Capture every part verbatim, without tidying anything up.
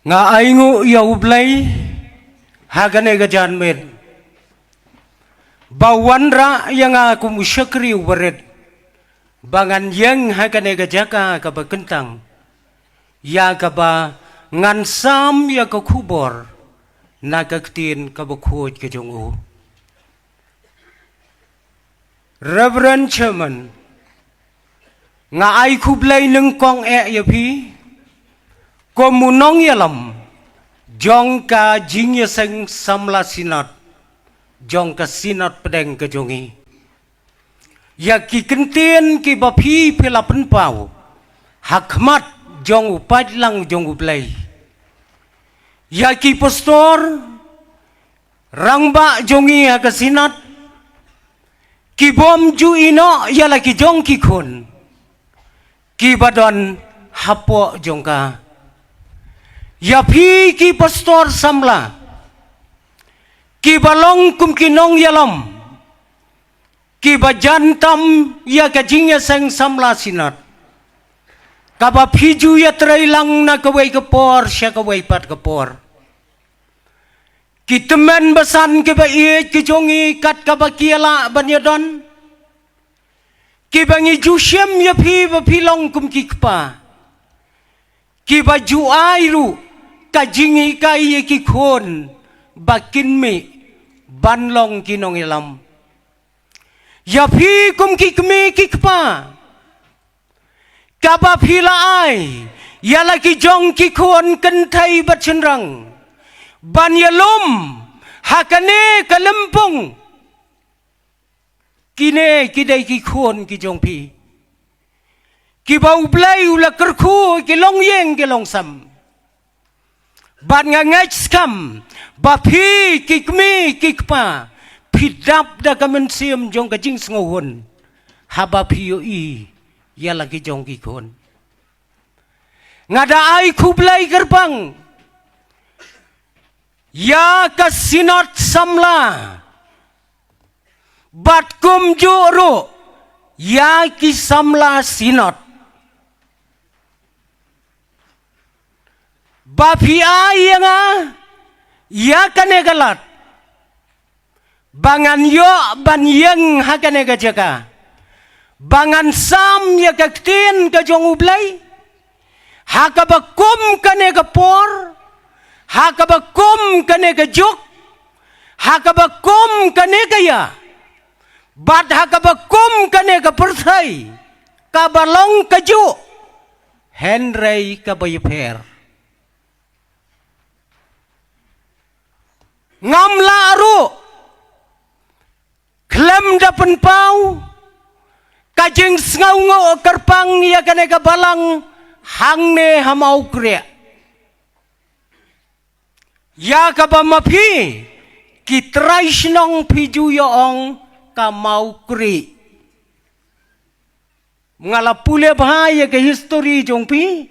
Nga ainguh ïa U Blei ha kane ka janmiet ba u wanrah ïa nga kum u shakri u barit ba ngan ïeng ha kane ka jaka kaba kyntang, ïa kaba ngan sam ïa ka khubor na ka ktien kaba khuid ka jong u. Reverend Chairman, nga ai khublei nyngkong eh ïa phi kum u nongïalam jong ka jingïaseng samla Synod jong ka Synod pdeng ka jong i, ïa ki kyntien kiba phi phi la pynpaw ha khmat jong u paidlang jong U Blei, ïa ki pastor rangbah jong i ha ka Synod, ki bym ju ïehnoh ïa la ki jong ki khun kiba don hapoh jong ka, ïa phi ki pastor samla kiba long kum ki nongïalam kiba jan tam ïa ka jingïaseng samla Synod, kaba phi ju ïatrei lang na kawei ka por sha kawei pat ka por. Ki tymmen basan kiba ïeit ki jong i kat kaba ki ïa lah ban ïa don, kiba ngi ju shem ïa phi ba phi long kum ki kpa, kiba ju ai ruh ka jinghikai ïa ki khun ba kin mih ban long ki nongïalam. Ïa phi kum ki kmie ki kpa, kaba phi la ai ïa la ki jong ki khun kynthei bad shynrang ban ïalum ha kane ka lympung. Kine ki dei ki khun ki jong phi, kiba U Blei u la kyrkhu ki longïing ki longsam. Bad nga ngeit skhem ba phi ki kmie ki kpa phi dap da ka mynsiem jong ka jingsngewhun haba phi ïohi ïa la ki jong ki khun. Nga da ai khublei kyrpang ïa ka Synod samla bad kumjuh ruh ïa ki samla Synod ba phi ai ïa nga ïa kane ka lad ba ngan ïoh ban ïeng ha kane ka jaka ba ngan sam ïa ka ktien ka jong U Blei ha kaba kum kane ka por, ha kaba kum kane ka juk, ha kaba kum kane ka ïa, bad ha kaba kum kane ka pyrthei kaba long kajuh, hynrei kaba ïapher. Ngam lah ruh khlem da pynpaw ka jingsngewnguh kyrpang ïa kane ka balang hangne ha Mawkriah, ïa kaba ma phi ki trai shnong phi ju ïa ong ka Mawkriah. Nga la pule bha ïa ka history jong phi,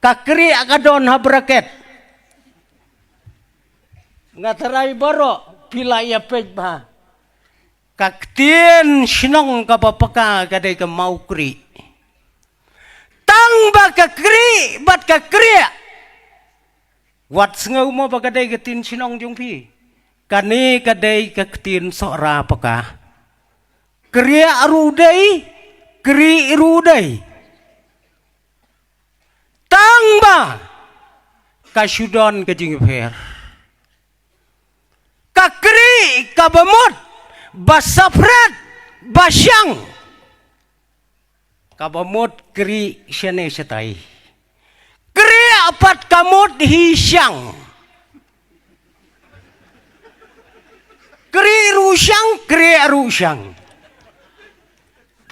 ka Kriah ka don ha bracket. Nga tharai baroh phi la ïa peit bha. Ka ktien shnong kaba paka ka dei ka Mawkriah. Tang ba ka Kriah bad ka Kriah, wat sngew mo ba ka dei ka ktien shnong jong phi. Kane ka dei ka ktien Sohra paka. Kriah ruh dei, Kriah ruh dei. Tang ba ka shu don ka jingïapher. Ka Kriah kaba mut ba separate ba shang, kaba mut Kriah shane shatai. Kriah pat ka mut hi shang. Kriah ruh shang, Kriah ruh shang.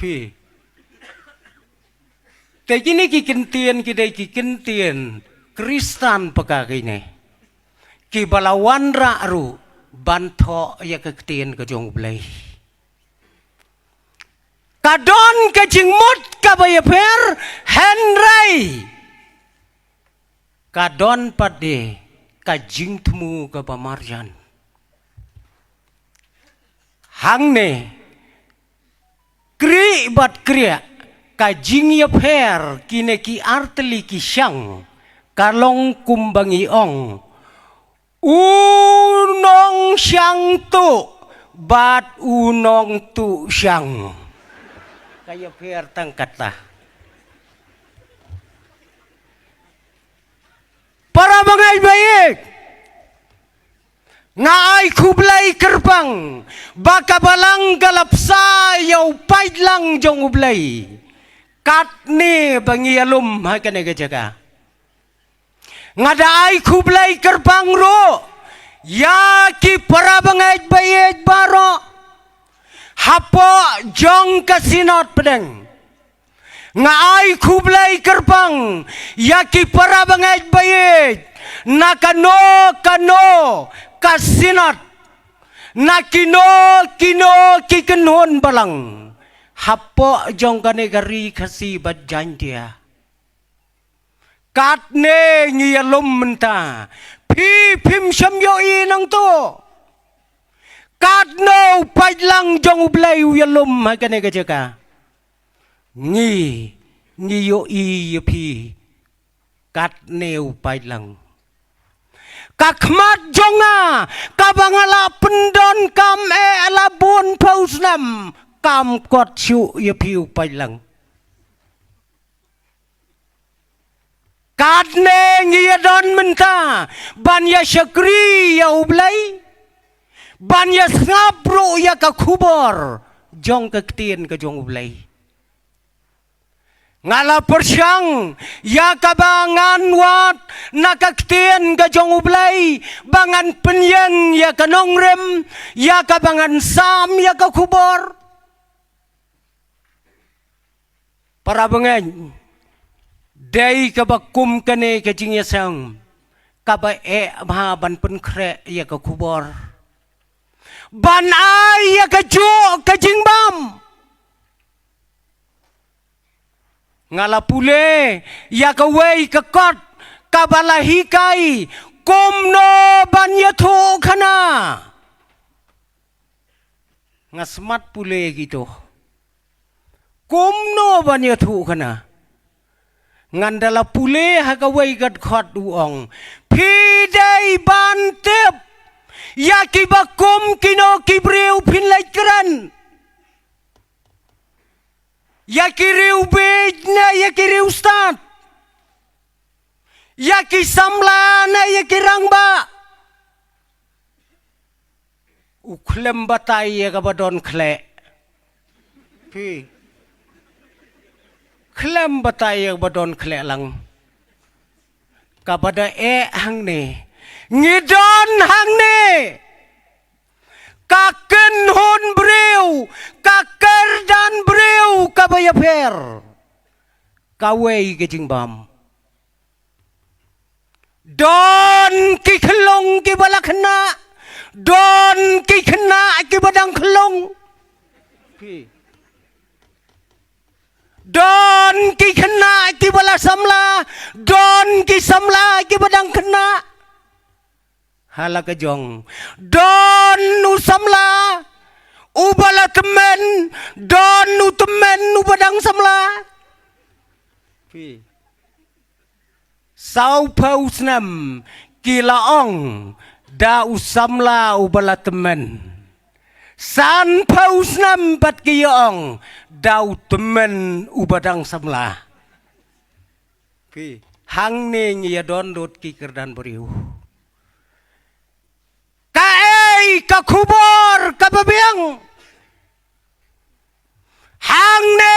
Phi. Te kine ki kyntien ki dei ki kyntien Khristan paka kine, kiba la wanrah ruh ban thoh ïa ka ktien ka jong U Blei. Ka don ka jingmut kaba ïapher, hynrei ka don pat de ka jingthmu kaba marjan. Hangne, Kriah bad Kriah, ka jingïapher kine ki artylli ki shang, Ka long kumba ngi ong, u nongshang tuh bad u nongtuh shang. Ka ïapher tang katta. Para bangeit ba ïeit, nga ai khublei kyrpang ba ka Balang ka la bsa ïa u paidlang jong U Blei. Katne ba ngi ïalum ha kane ka jaka, nga da ai khublei kyrpang ruh ïa ki para bangeit ba ïeit baroh hapoh jong ka Synod Pdeng. Nga ai khublei kyrpang ïa ki para bangeit ba ïeit na kano kano ka Synod, na kino kino ki kynhun Balang hapoh jong kane ka ri Khasi bad Jaintia. Katne ngi ïalum mynta, phi phim shym ïohi nangto. Katno u paidlang jong U Blei u ïalum ha kane ka jaka, ngi, ngi ïohi ïa phi. Katne u paidlang. Ka khmat jong nga kaba nga la pyndonkam eh la bun phew snem, kam kot shuh ïa phi u paidlang. Katne ngi ïa don mynta ban ïa shakri ïa U Blei, ban ïa sngap ruh ïa ka khubor jong ka ktien ka jong U Blei. Nga la pyrshang ïa kaba ngan wad na ka ktien ka jong U Blei, ba ngan pynïeng ïa ka nongrim, ïa kaba ngan sam ïa ka khubor. Para bangeit, dei kaba kum kane ka jingïaseng kaba eh bha ban pynkhreh ïa ka khubor, ban ai ïa ka juh ka jingbam. Nga la pule ïa kawei ka kot kaba la hikai kumno ban ïathuh khana. Nga smat pule kito kumno ban ïathuh khana. Ngan da la pule ha kawei ka kot u ong, phi dei ban tip ïa kiba kum kino ki briew phin leit kren. Ïa ki riewbieit ne ïa ki riewstad, ïa ki samla ne ïa ki rangbah. U khlem batai ïa kaba don khleh. Phi. Khlem batai ïa kaba don khleh lang. Kaba da eh hangne, ngi don hangne ka kynhun briew, ka kyrdan briew kaba ïapher. Kawei ka jingbam. Don ki khyllung kiba la khynnah, don ki khynnah kiba dang khyllung. Don ki khynnah kiba la samla, don ki samla kiba dang khynnah. Ha la ka jong, don u samla uba la tymmen, don u tymmen uba dang samla. Phi. Saw phew snem ki la ong da u samla uba la tymmen. San phew snem pat ki ong da u tymmen uba dang samla. Phi, hangne ngi ïa don lut ki kyrdan briew. Kaei ka khubor kaba biang? Hangne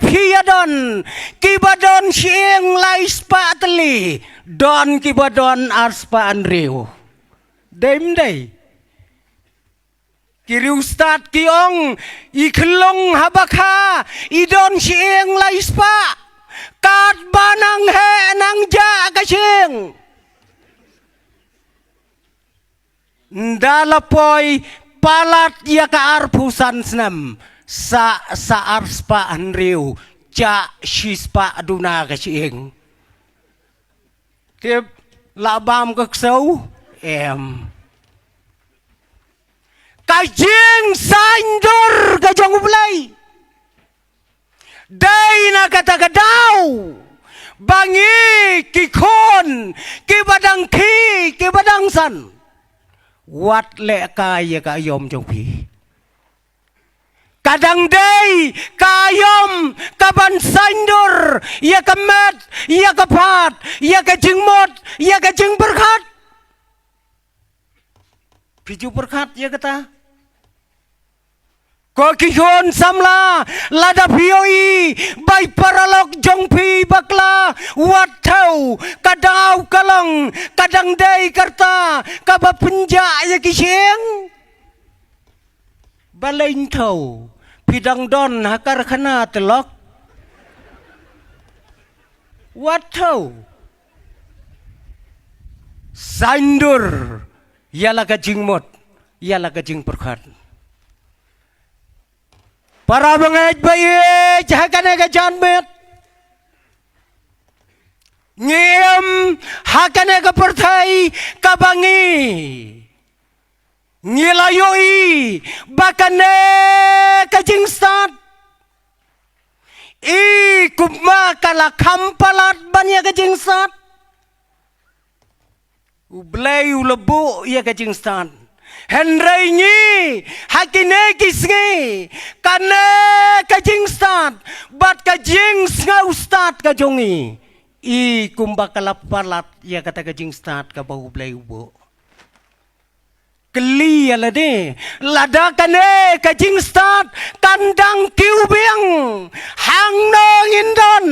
phi ïa don kiba don shyieng lai spah tylli, don kiba don ar spah hynriew. Dei ym dei? Ki riewstad ki ong, i khyllung haba kha i don shyieng lai spah, katba nang heh nang jah ka shyieng. Nda la poi palat ïa ka arphew san snem, sa, sa ar spah hynriew, jah shi spah duna ka shyieng. Tip, la bam ka ksew? Em. Ka jingsaiñdur ka jong U Blei dei na kata ka daw Ba ngi ki khun, ki ba dang khie, ki ba dang san, wat leh kai ïa ka aïom jong phi. Ka dang dei ka aïom ka ban saiñdur ïa ka met, ïa ka phad, ïa ka jingmut, ïa ka jingpyrkhat. Phi ju pyrkhat ïa kata? Ko ki khun samla, lada phi ïohi ba i paralok jong phi bakla, wat thew, ka daw ka long, ka dang dei ka rta ka ba pynjah ïa ki shyieng. Balei thew? Phi dang don ha karkhana te lok. Wat thew. Saiñdur ïa la ka jingmut, ïa la ka jingpyrkhat. Para bangeit ba ïeit ha kane ka janmiet, ngi im ha kane ka pyrthei ka ba ngi, ngi la ïohi ba kane ka jingstad, i kumba ka la kham palat ban ïa ka jingstad. U Blei u la buh ïa ka jingstad. Hynrei ngi, ha kine ki sngi, kane ka jingstad bad ka jingsngewstad ka jong ngi, i kumba ka la palat ïa kata ka jingstad ka ba U Blei u buh. Kylli ïa lade, lada kane ka jingstad kan dang kiew biang, hangno ngin don?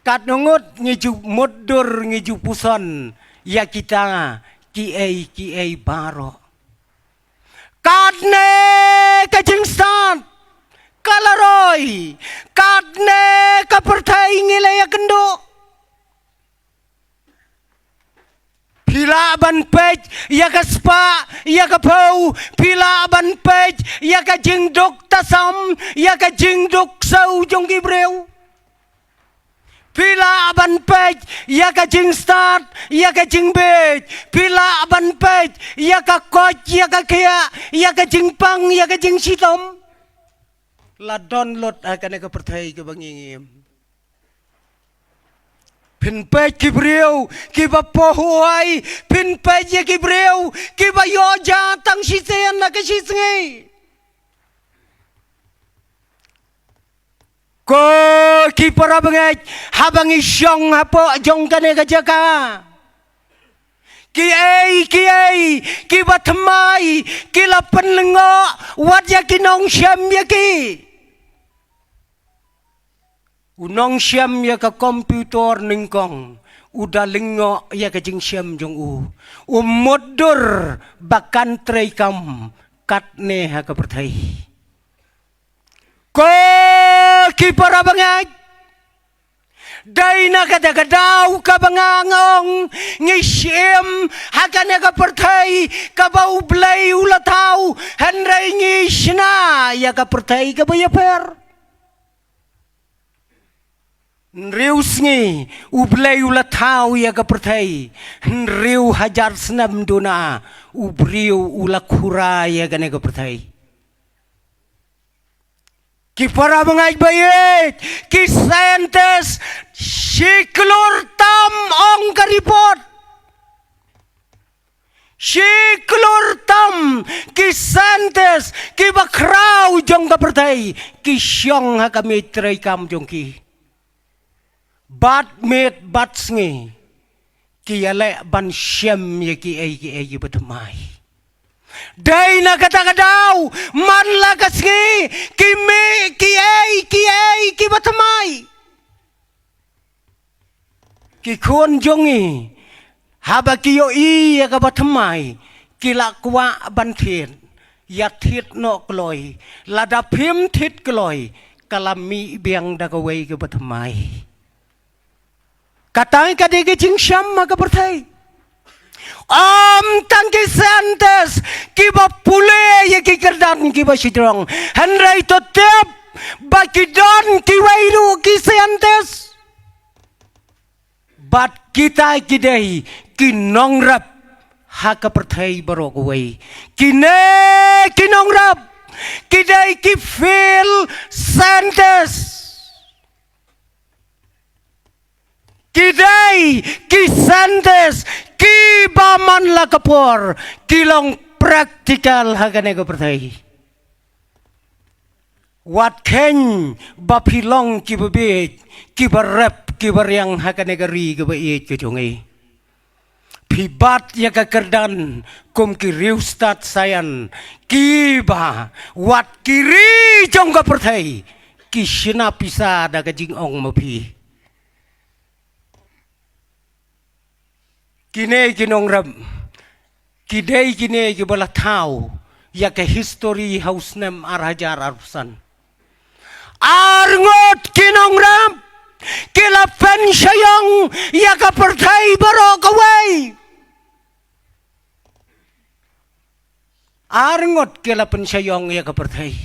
Katno ngut ngi ju mutdur, ngi ju puson ïa kita kiei kiei baroh? Katne ka jingstad ka la roi, katne ka pyrthei ngi la ïakynduh. Phi lah ban peit ïa ka spah, ïa ka phew, phi lah ban peit ïa ka jingduk tasam, ïa ka jingduk sew jong ki briew. Phi lah ban peit ïa ka jingstad, ïa ka jingbieit, phi lah ban peit ïa ka koit, ïa ka khiah, ïa ka jingpang, ïa ka jingshitom. La don lut ha kane ka pyrthei ka ba ngi ngim. Phin peit ki briew ki ba pohuai, phin peit ïa ki briew ki ba ïoh ja tang shisien na ka shisngi. Ko ki para bangeit, haba ngi shong hapoh jong kane ka jaka, kiei kiei ki ba thymmai ki la pynlyngngoh wat ïa ki nongshim ïa ki. U nongshim ïa ka computer nyngkong u da lyngngoh ïa ka jingshim jong u, u mutdur ba kan treikam katne ha ka pyrthei. Ko ki para bangeit, dei na kata ka daw ka ba nga ong, ngi shim ha kane ka pyrthei ka ba U Blei u la thaw, hynrei ngi shna ïa ka pyrthei ka ba ïapher. Hynriew sngi U Blei u la thaw ïa ka pyrthei, hynriew hajar snem duna u briew u la khura ïa kane ka pyrthei. Ki para bangeit ba ïeit, ki scientist, shi klur tam ong ka report. Shi klur tam ki scientist, ki ba khraw jong ka pyrthei, ki shong ha ka miej treikam jong ki. Bad miet bad sngi ki ïaleh ban shim ïa kiei kiei ki ba thymmai. Dei na kata ka daw man la ka sngi ki mih kiei kiei ki ba thymmai. Ki khun jong ngi, haba ki ïohi ïa ka ba thymmai, ki la kwah ban thied. Ïa thied noh kloi, lada phim thied kloi, ka la mih biang da kawei ka ba thymmai. Kata ka dei ka jingsham ha ka pyrthei. Ym tang ki scientist ki ba pule ïa ki kyrdan ki ba shijrong, hynrei to tip ba ki don kiwei ruh ki scientist. Bad kita ki dei ki nongrep ha ka pyrthei baroh kawei. Kine ki nongrep ki dei ki field scientist. Ki dei ki scientist kiba man la ka por, ki long practical ha kane ka pyrthei. Wat kheiñ ba phi long kiba bieit, kiba rep, kiba riang ha kane ka ri kaba ïeit ka jong ngi. Phi bat ïa ka kyrdan kum ki riewstad saian, kiba wat ki ri jong ka pyrthei ki shna pisa da ka jingong ma phi. Kine ki nongrep, ki dei kine kiba la thaw ïa ka histori ha u snem ar hajar arphew san. Ar ngut ki nongrep ki la pynshaiong ïa ka pyrthei baroh kawei. Ar ngut ki la pynshaiong ïa ka pyrthei.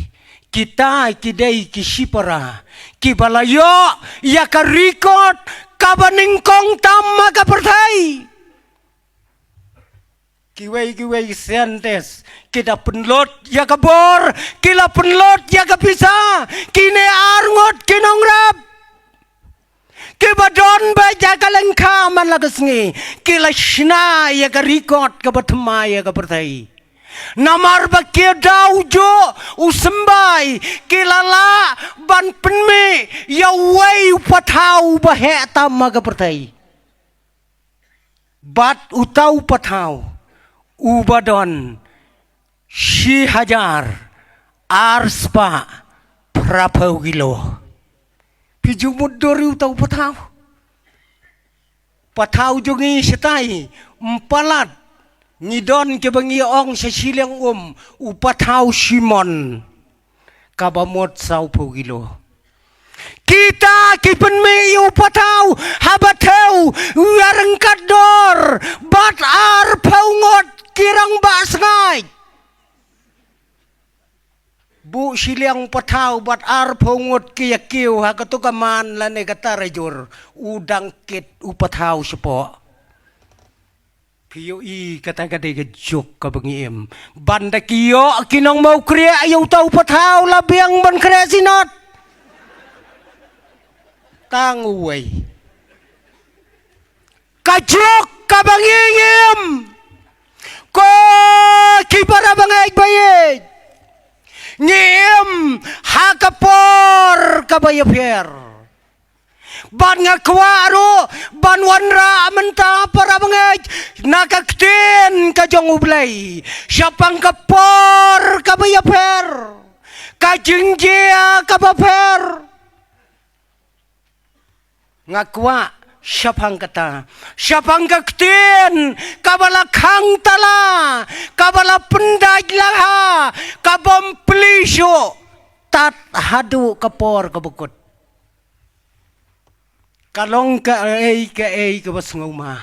Kita ki dei ki shipara kiba la ïoh ïa ka record kaba nyngkong tam ha ka pyrthei. Kiwei kiwei scientist ki da pynlut ïa ka bor, ki la pynlut ïa ka pisa. Kine ar ngut ki nongrep kiba don beit ha ka lyngkha man la ka sngi, ki la shna ïa ka record kaba thymmai ha ka pyrthei. Namar ba ki da u juh u symbai, ki la lah ban pynmih ïa uwei u pathaw uba heh tam ha ka pyrthei. Bad uta u pathaw uba don shi hajar ar spah phra phew kilo. Phi ju mutdur ïa uta u pathaw? Pathaw jong ngi shatai ym palat, ngi don kiba ngi ong sha shiliang um u pathaw shimon, kaba mut saw phew kilo. Kita ki pynmih ïa u pathaw haba thew ïa ryngkat dor bad ar phew ngut ki rangbah sngaid. Buh shiliang pathaw bad ar phew ngut ki ïa kiew ha kato ka man lane ka tarajur, u dang kit u pathaw shapoh. Phi ïohi kata ka dei ka juk kaba ngi im. Ban da ki ïoh ki nongmawkriah ïa uta u pathaw la biang ban khreh synod. Tang uwei. Ka juk kaba ngi im. Ko ki para bangeit ba ïeit, ngi im ha ka por kaba ïapher. Bad nga kwah ruh ban wanrah mynta para bangeit na ka ktien ka jong U Blei shaphang ka por kaba ïapher, ka jingjia kaba pher. Nga kwah shaphang kata, shaphang ka ktien kaba la khang tala, kaba la pyndait la ha, kabym plie shuh tad haduh ka por kaba kut. Ka long kaei kaei kaba sngewma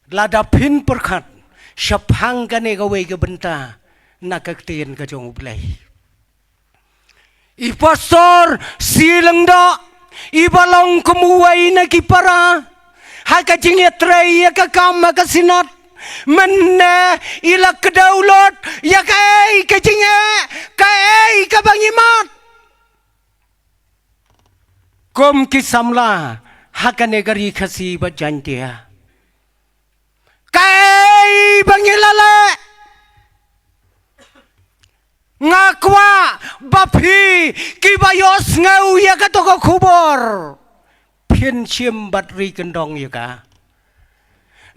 lada phin pyrkhat shaphang kane kawei ka bynta na ka ktien ka jong U Blei. I Pastor C. Lyngdoh, iba long kum uwei na ki para ha ka jingïatrei ïa ka kam ha ka synod, mynne i la kdew lut ïa kaei ka jingeh, kaei kaba ngi mad kum ki samla ha kane ka ri Khasi bad Jaiñtia. Kaei ba ngi la leh? Nga kwah ba phi kiba ïohsngew ïa kato ka khubor, phin shim bad ri kyndong ïa ka.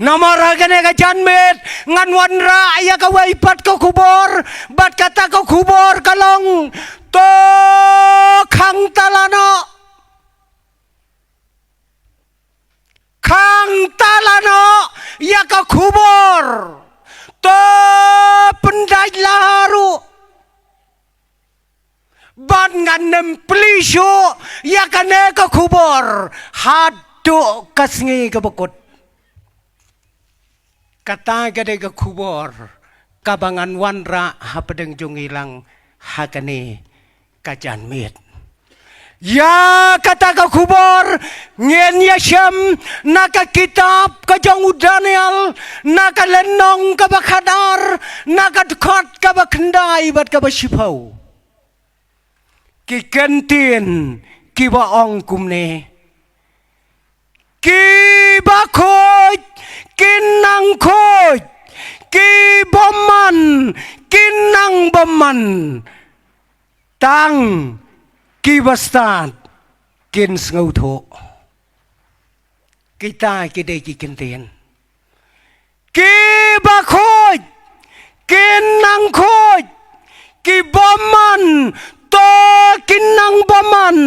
Namar ha kane ka janmiet ngan wanrah ïa kawei pat ka khubor, bad kata ka khubor ka long, to khang tala noh. Khang tala noh ïa ka khubor. To pyndait la ha ruh. Bad ngan ym plie shuh ïa kane ka khubor haduh ka sngi kaba kut. Kata ka dei ka khubor kaba ngan wanrah hapdeng jong ngi lang ha kane ka janmiet. Ïa kata ka khubor ngin ïa shem na ka kitab ka jong u Daniel, na ka lynnong kaba khadar, na ka dkhot kaba khyndai bad kaba shiphew. Ki kyntien kiba ong kumne: Ki bakhuid kin nang khuid, ki bymman kin nang bymman. Tang ki bastad kin sngewthuh. Kita ki dei ki kyntien. Ki bakhuid kin nang khuid, ki bymman to kin nang bymman,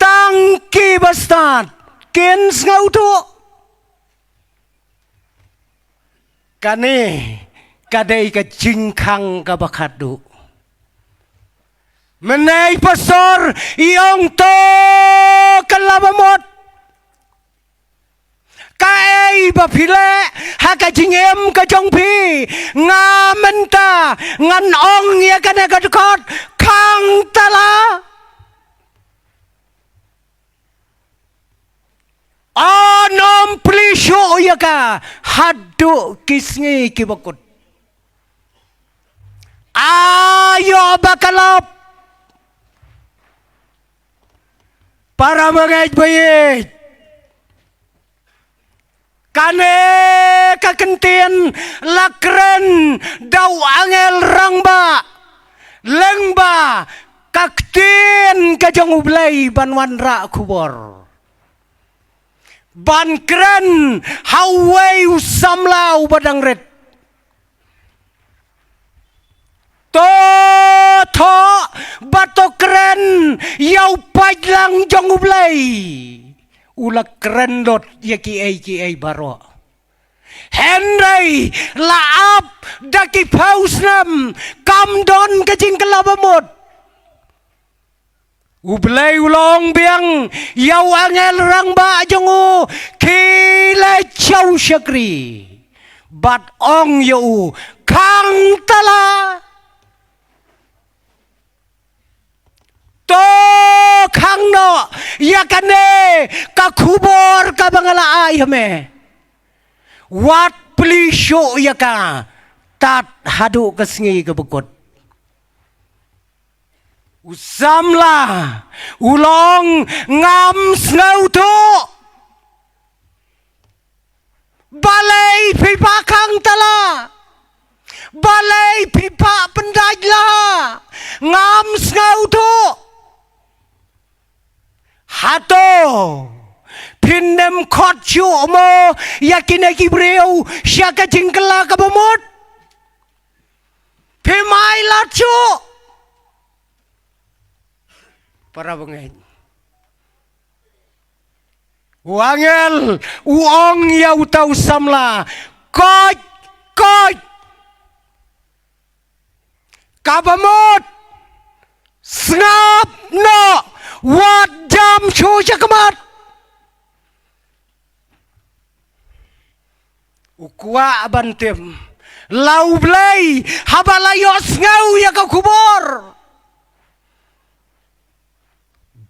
tang ki bastad kin sngewthuh. Kane ka dei ka jingkhang kaba khatduh. Mynne pastor i ong to ka la ba mut. Kaei ba phi leh ha ka jingim ka jong phi? Nga mynta ngan ong ïa kane ka dkhot, khang tala. Anom plie shuh ïa ka haduh ki sngi kiba kut. Aïu ba ka lap. Para bangeit baieit. Kane ka kyntien la kren da u angel rangbah lyngba ka ktien ka jong U Blei ban wanrah khubor. Ban kren ha uwei u samla uba dang rit. To thoh bad to kren ïa u paidlang jong U Blei. U la kren lut ïa kiei kiei baroh. Hynrei la ap da ki phew snem kam don ka jingkylla ba mut. U Blei u la ong biang ïa u angel rangbah jong u, khie leit sha u shakri bad ong ïa u, khang tala. To khang noh ïa kane ka khubor kaba nga la ai ha me. Wat plie shuh ïa ka tad haduh ka sngi kaba kut. U samla u la ong, ngam sngewthuh. Balei phi phah khang tala? Balei phi phah pyndait la? Ngam sngewthuh. Hato phin ym khot shuh mo ïa kine ki briew sha ka jingkylla kaba mut? Phi mai lad shuh. Para bangeit. U angel u ong ïa uta u samla, koit, koit. Kaba mut, sngap noh, wat jam shuh sha khmat. U kwah ban tip la U Blei haba la ïohsngew ïa ka khubor.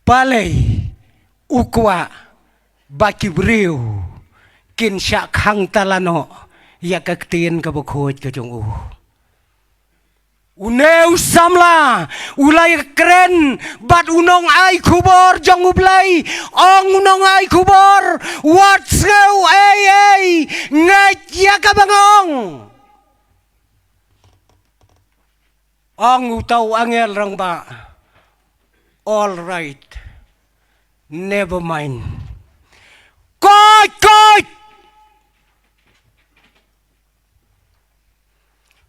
Balei u kwah ba ki briew kin shah khang tala noh ïa ka ktien kaba khuid ka jong u? Une u samla u la ïakren bad u nongai khubor jong U Blei. Ong u nongai khubor, wat sngew ei ei, ngeit ïa kaba nga ong. Ong uta u angel rangbah, all right, never mind. Koit, koit.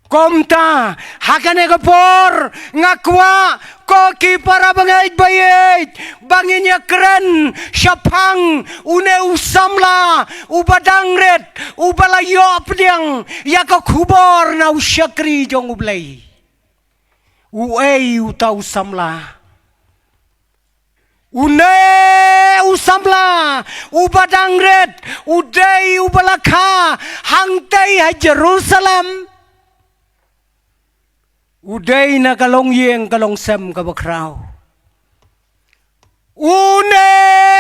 Kumta ha kane ka por nga kwah ko ki para bangeit baieit ba ngin ïakren shaphang une u samla uba dang rit, uba la ïoh pdiang ïa ka khubor na u shakri jong U Blei. Uei uta u samla? Une u samla uba dang rit u dei uba la kha hangtei ha Jerusalem. U dei na ka longïing ka longsem kaba khraw. Une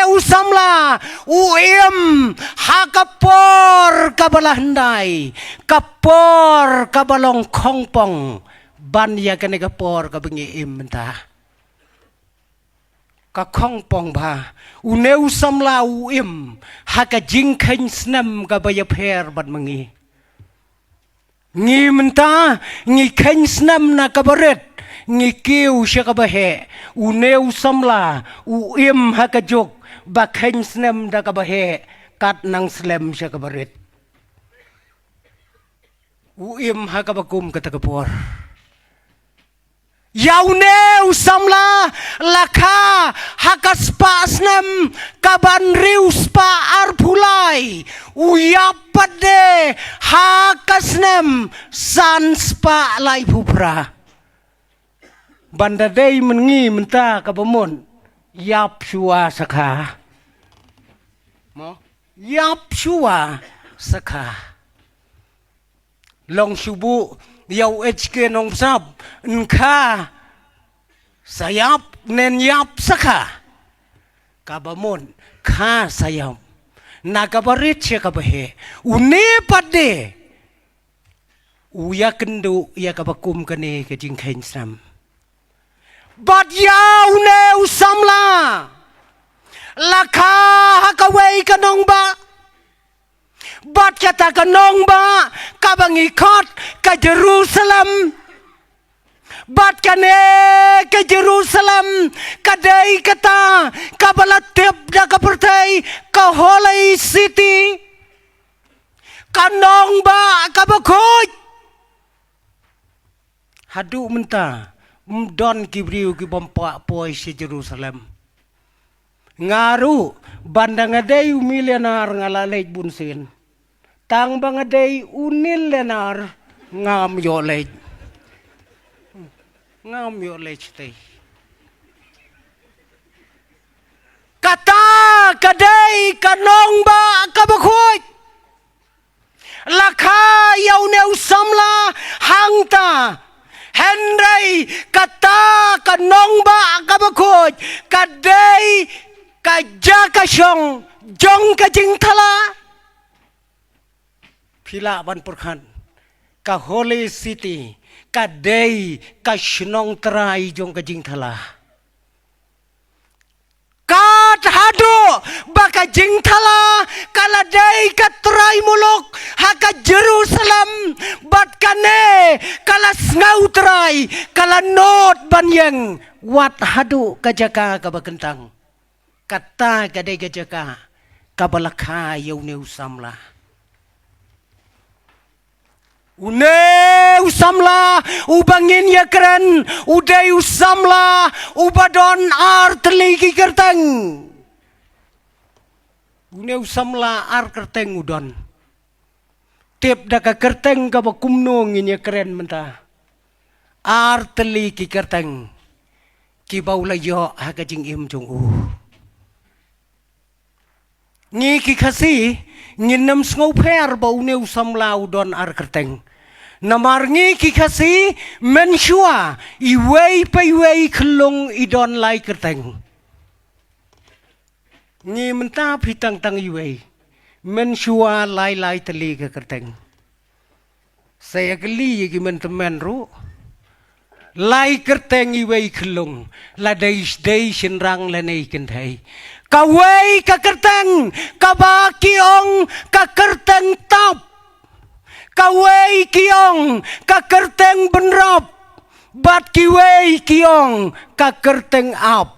u samla u im ha ka por kaba la hyndai, ka por kaba long khongpong ban ïa kane ka por kaba ngi im mynta. Ka khongpong ba une u samla u im ha ka jingkheiñ snem kaba ïapher bad ma ngi. Ngi mynta ngi kheiñ snem na kaba rit, ngi kiew sha kaba heh. Une u samla u im ha ka juk ba kheiñ snem da kaba heh, kat nang slem sha kaba rit. U im ha kaba kum kata ka por. Ïa une u samla la kha ha ka spah snem kaba hynriew spah arphew lai, u ïap pat de ha ka snem san spah laiphew phra. Ban da dei myn ngi mynta kaba mut, ïap shuwa sa kha. Mo? Ïap shuwa sa kha. Long shu buh ïa u H K Nongbsap, yn kha sa ïap, yn ïap sa kha. Kaba mut kha sa ïap. Na kaba rit sha kaba heh. Une pat de u ïakynduh ïa kaba kum kane ka jingkheiñ snem. Bad ïa une u samla la kha ha kawei ka nongbah. Bad kata ka nongbah kaba ngi khot ka Jerusalem. Bad kane ka Jerusalem ka dei kata kaba la tip da ka pyrthei ka Holy City, ka nongbah kaba khuid. Haduh mynta ym don ki briew ki bym pah poi sha Jerusalem. Nga ruh ban da nga dei u millionaire nga la leit bun sien. Tang ba nga dei u nillionaire ngam ïoh leit. Ngam ïoh leit shatei. Kata ka dei ka nongbah kaba khuid. La kha ïa une u samla hangta. Hynrei kata ka nongbah kaba khuid ka dei ka jaka shong jong ka jingthala. Phi lah ban pyrkhat, ka Holy City ka dei ka shnong trai jong ka jingthala. Kat haduh ba ka jingthala ka la dei ka trai muluk ha ka Jerusalem, bad kane ka la sngew trai, ka la nud ban ïeng wat haduh ka jaka kaba kyntang. Kata ka dei ka jaka kaba la kha ïa une u samla. Une u samla uba ngin ïakren u dei u samla uba don ar tylli ki kyrteng. Une u samla ar kyrteng u don. Tip da ka kyrteng kaba kumno ngin ïakren mynta. Ar tylli ki kyrteng kiba u la ïoh ha ka jingim jong u. Ngi ki Khasi ngin ym sngewpher ba une u samla u don ar kyrteng. Namar ngi ki Khasi mynshuwa iwei pa iwei khyllung i don lai kyrteng. Ngi mynta phi tang tang iwei. Mynshuwa lai lai tylli ka kyrteng. Sa ïa kylli ïa ki men tymmen ruh. Lai kyrteng iwei khyllung, la dei dei shynrang lane i kynthei. Kawei ka kyrteng kaba ki ong ka kyrteng tap. Kawei ki ong ka kyrteng bynrap. Bad kiwei ki ong ka kyrteng ap.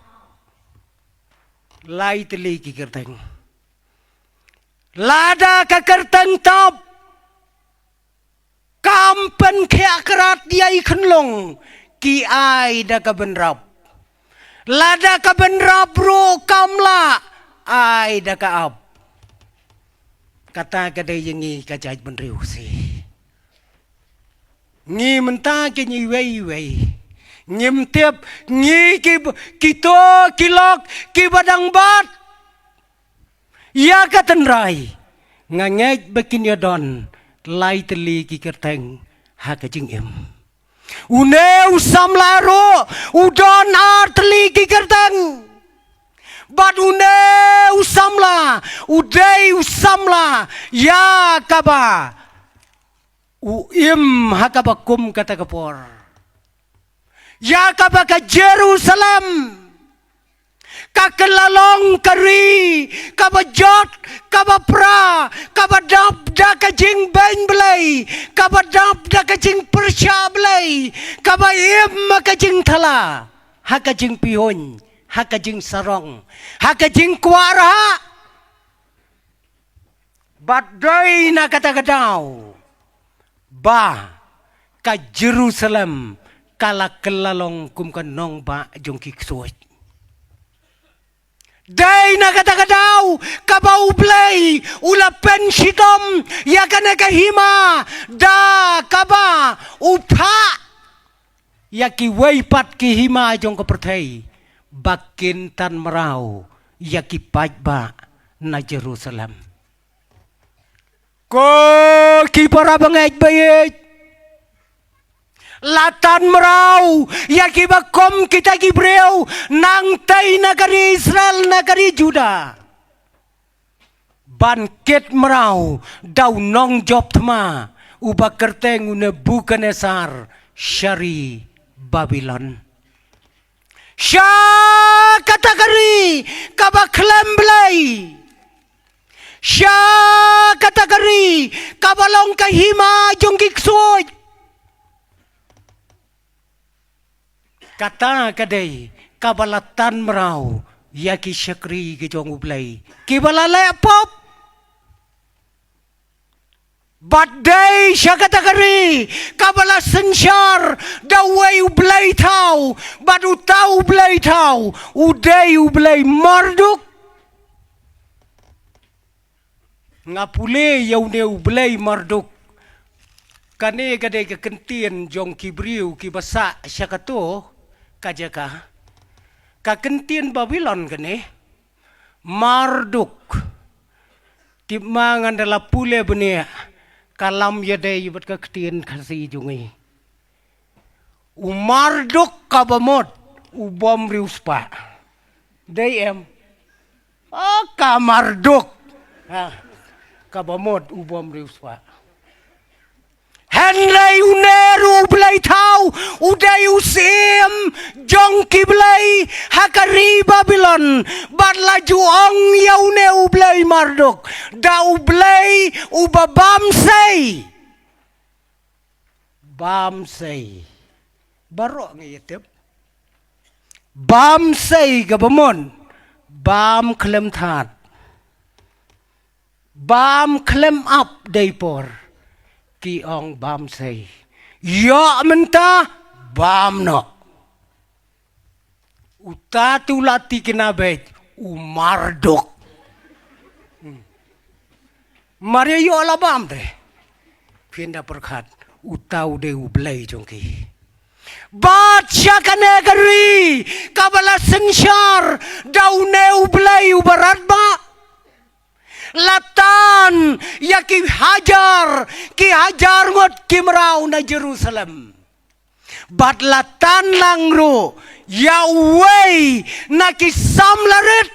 Lai tylli ki kyrteng. Lada ka kyrteng tap kam pynkhiah krat ïa i khyllung, ki ai da ka bynrap. Lada ka bynrap ruh kam lah, ai da ka ap. Kata ka dei ïa ngi ka jaitbynriew Khasi. Ngi mynta ki ngi iwei iwei. Ngim tip ngi ki, kito ki lok kiba dang bat ïa ka tynrai. Nga ngeit ba kin ïa don lai tylli ki kyrteng ha ka jingim. Une u samla ruh u don ar tylli ki kyrteng. Bad une u samla u dei u samla ïa kaba u im ha kaba kum kata ka por. Ïa kaba ka Jerusalem Ka kylla long ka ri kaba jot, kaba pra, kaba dap da ka jingbeiñ Blei, kaba dap da ka jingpyrshah Blei, kaba im ha ka jingthala, ha ka jingpyrshah, ha ka jingsarong, ha ka jingkwah rhah. Bad dei na kata ka daw ba ka Jerusalem ka la kylla long kum ka nongbah jong ki ksuid. Dei na kata ka daw kaba U Blei u la pynshitom ïa kane ka hima da kaba u phah ïa kiwei pat ki hima jong ka pyrthei ba kin tan mraw ïa ki paidbah na Jerusalem. Ko ki para bangeit baieit, la tan mraw ïa kiba kum kita ki briew nangtei na ka ri Israel, na ka ri Juda, ban kit mraw da u nongjop thma uba kyrteng u Nebukadnesar sha ri Babilon. Sha kata ka ri kaba khlem Blei, sha kata ka ri kaba long ka hima jong ki ksuid. Kata ka dei kaba la tan mraw ïa ki shakri ki jong U Blei kiba la leh pop. Bad dei sha kata ka ri kaba la synshar da uwei U Blei thaw, bad uta U Blei thaw u dei U Blei Marduk. Nga pule ïa une U Blei Marduk. Kane ka dei ka kyntien jong ki briew kiba sah sha kato ka jaka. Ka kyntien Babilon kane. Marduk. Tip ma ngan da la pule bniah ka lam ïadei bad ka ktien Khasi jong ngi. U Marduk kaba mut u bym riewspah. Dei em? O ka Marduk. Ha. Kaba mut u bym riewspah. Hynrei une ruh U Blei thaw u dei u syiem jong ki blei ha ka ri Babilon. Bad la ju ong ïa une U Blei Marduk da U Blei uba bam sei. Bam sei. Baroh ngi ïa tip. Bam sei kaba mon. Bam khlem thad. Bam khlem ap dei por. Ki ong bam sei. Ïoh mynta bam noh. Uta tu la ti kena bej u Marduk. Hmm. Mar ïa ïoh la bam te. Phin da pyrkhat uta u dei U Blei jong ki. Bad sha kane ka ri kaba la synshar da une U Blei uba radbah. La tan ïa ki hajar, ki hajar ngut ki mraw na Jerusalem. Bad la tan lang ruh ïa uwei na ki samla rit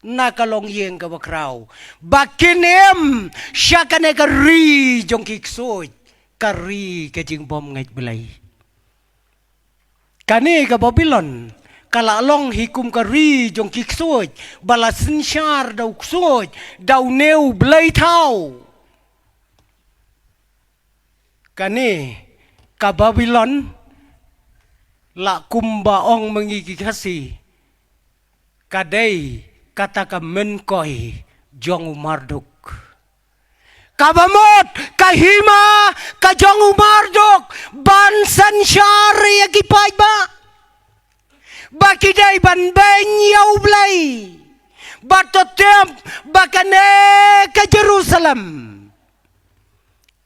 na ka longïing kaba khraw ba kin im sha kane ka ri jong ki ksuid, ka ri ka jingbymngeit Blei. Kane ka Babilon ka la long hi kum ka ri jong ki ksuid ba la synshar da u ksuid, da une U Blei thaw. Kane ka Babilon la kumba ong ma ngi ki Khasi, ka dei kata ka mynkoi jong u Marduk. Kaba mut ka hima ka jong u Marduk ban synshar ïa ki paidbah ba ki dei ban beiñ ïa U Blei. Bad to tip ba kane ka Jerusalem,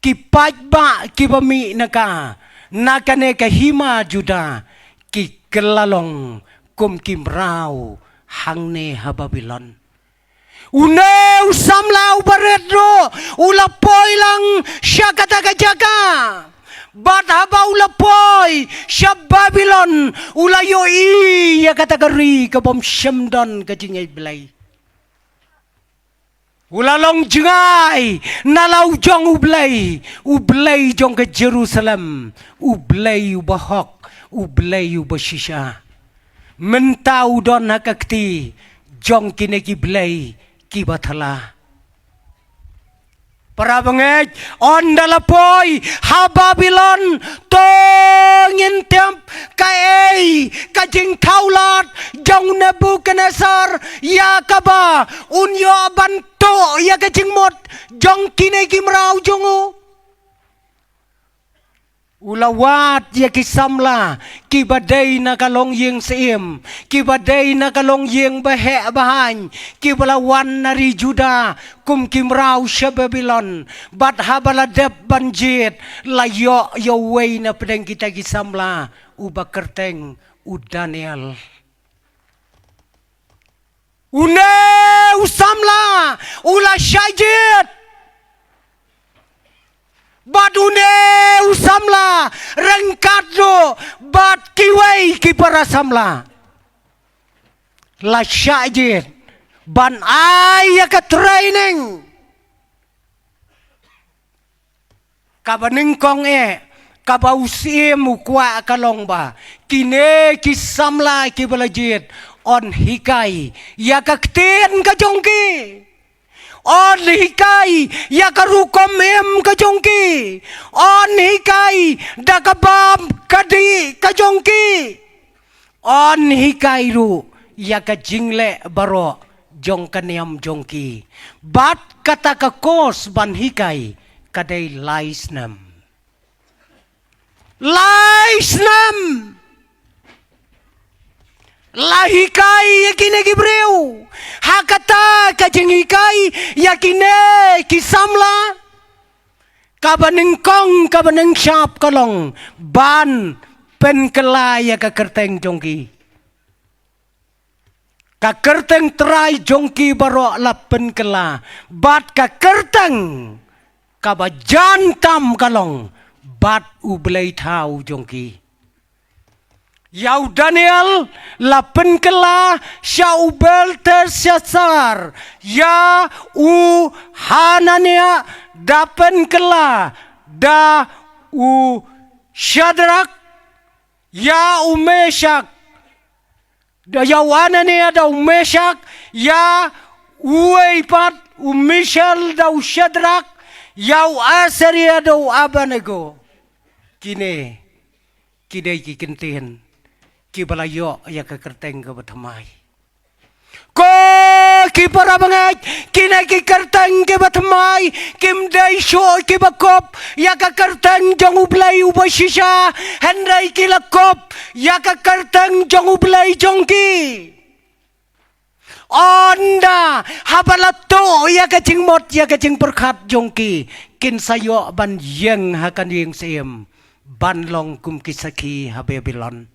ki paidbah kiba mih na ka, na kane ka hima Juda, ki kylla long kum ki mraw hangne ha Babilon. Une u samla uba rit ruh u la poi lang sha kata ka jaka. Bad haba u la poi sha Babilon u la ïohi ïa kata ka ri ka bym shym don ka jingïeit Blei. U la long jngai na la u jong U Blei, U Blei jong ka Jerusalem, U Blei uba hok, U Blei uba shisha. Mynta u don ha ka kti jong kine ki blei kiba thala. Para bangeit, ynda la poi ha Babilon, to ngin tip kaei ka jingthaw lad jong Nebuchadnezzar ïa kaba un ïoh ban tuh ïa ka jingmut jong kine ki mraw jong u. U la wad ïa ki samla kiba dei na ka longïing syiem, kiba dei na ka longïing baheh bahaiñ, kiba la wan na ri Juda kum ki mraw sha Babilon. Bad haba la dep ban jied, la ïoh ïa uwei na pdeng kita ki samla, uba kyrteng u Daniel. Une u samla u la shah jied. Bad une u samla ryngkat ruh bad kiwei ki para samla, la shah jied ban ai ïa ka training. Kaba nyngkong eh, kaba u syiem u kwah ka long ba kine ki samla kiba la jied yn hikai ïa ka ktien ka jong ki, yn hikai ïa ka rukom im ka jong ki, yn hikai da ka bam ka dih ka jong ki. Yn hikai ruh ïa ka jingleh baroh jong ka niam jong ki. Bad kata ka course ban hikai ka dei lai snem. Lai snem la hikai ïa kine ki briew ha kata ka jinghikai ïa kine ki samla. Kaba nyngkong, kaba nyngshap ka long ban pynkylla ïa ka kyrteng jong ki. Ka kyrteng Trai jong ki baroh la pynkylla, bad ka kyrteng kaba jan tam ka long bad u blei thaw jong ki. Ïa u Daniel la pynkylla sha u Belteshazzar, ïa u Hananiah da pynkylla da u Shadrak, ïa u Meshak, da ïa u Hananiah da u Meshak, ïa uwei pat u Mishael da u Shadrak, ïa u Azaria da u Abednego. Kine ki dei ki kyntien kiba la ïoh ïa ka kyrteng kaba thymmai. Ko ki para bangeit, kine ki kyrteng kiba thymmai kim dei shuh kiba kup ïa ka kyrteng jong u Blei uba shisha, hynrei ki la kup ïa ka kyrteng jong u Blei jong ki. Ynda haba la tuh ïa ka jingmut ïa ka jingpyrkhat jong ki, kin sa ïoh ban ïeng ha ka ïing syiem ban long kum ki sakhi ha Babilon.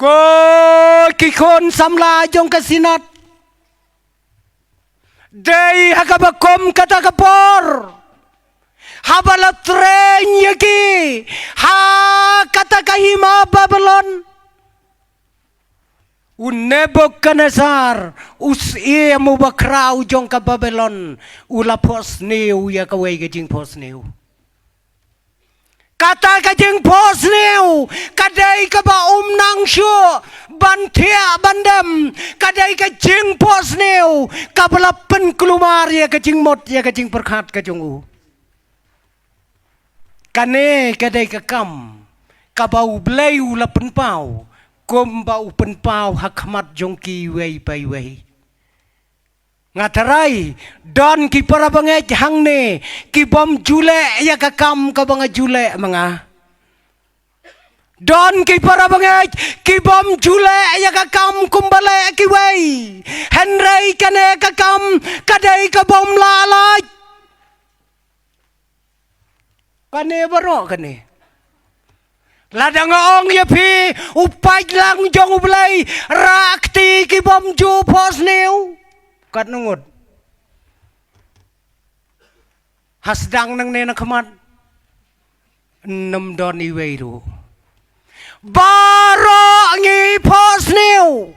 Ko ki khun samla jong ka Synod, dei ha kaba kum kata ka por, haba la train ïa ki ha kata ka hima Babilon, u Nebuchadnezzar, u syiem uba khraw jong ka Babilon, u la phohsniew ïa kawei ka jingphohsniew. Kata ka jingphohsniew ka dei kaba ym nang shuh ban thiah ban dem, ka dei ka jingphohsniew kaba la pynkulmar ïa ka jingmut ïa ka jingpyrkhat ka jong u. Kane ka dei ka kam kaba u Blei u la pynpaw, kumba u pynpaw ha khmat jong ki iwei pa iwei. Nga tharai don ki para bangeit hangne ki bym ju leh ïa ka kam kaba nga ju leh ma nga. Don ki para bangeit ki bym ju leh ïa ka kam kumba leh kiwei. Hynrei kane ka kam ka dei ka bym lah lait. Kane baroh kane. Lada nga ong ïa phi, u paidlang jong u Blei, rah kti ki bym ju phohsniew. Katno ngut? Ha sdang nangne na khmat, ym don iwei ruh. Baroh ngi phohsniew.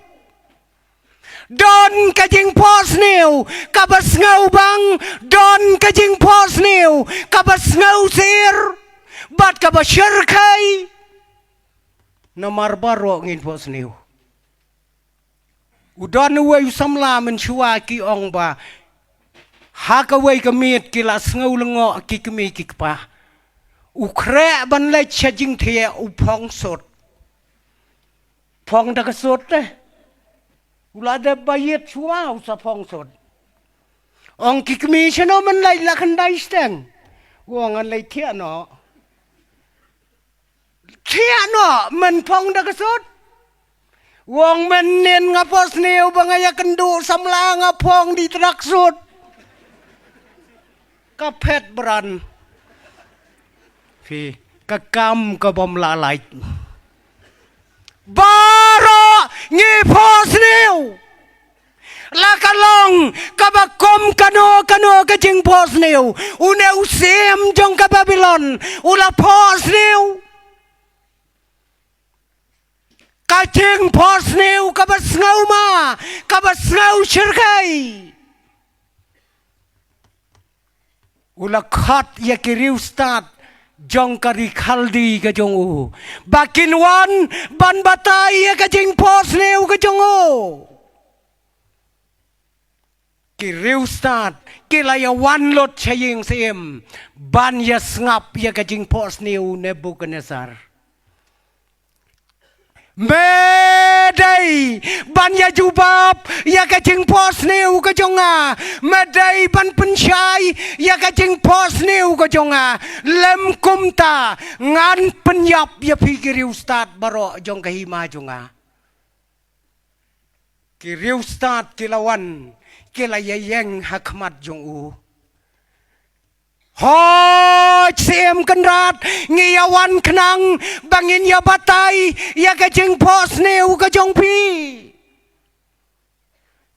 Don ka jingphohsniew kaba sngewbang, don ka jingphohsniew kaba sngewsir, bad kaba shyrkhei. Namar baroh ngin phohsniew. U don uwei u samla mynshuwa ki ong ba ha kawei ka miet ki la sngew lyngngoh ki kmie ki kpa. U khreh ban leit sha jingthiah u phong sut. Phong da ka sut te. U la dep ba ïit shuwa u sa phong sut. Ong ki kmie, shano men leit la khyndai steng? U ong ngan leit thiah noh. Thiah noh, men phong da ka sut. U ong mynnin nga phohsniew ba nga ïakynduh samla nga phong da i tracksuit. Ka phet bran. Phi, ka kam ka bym lah lait. Baroh ngi phohsniew. La ka long kaba kum kano kano ka jingphohsniew. Une u syiem jong ka Babilon u la phohsniew. Ka jingphohsniew kaba sngewma, kaba sngewshyrkhei. U la khot ïa ki riewstad jong ka ri Khaldi ka jong u ba kin wan ban batai ïa ka jingphohsniew ka jong u. Ki riewstad ki la ïa wan lut sha ïing syiem ban ïa sngap ïa ka jingphohsniew u Nebukadnesar. Me dei ban ïa jubab ïa ka jingphohsniew ka jong nga. Me dei ban pynshai ïa ka jingphohsniew ka jong nga. Lym kumta ngan pynïap ïa phi ki riewstad baroh jong ka hima jong nga. Ki riewstad ki la wan, ki la ïa ïeng ha khmat jong u. Hooid Syiem Kynrad, ngi ïa wan khnang ba ngin ïa batai ïa ka jingphohsniew ka jong phi.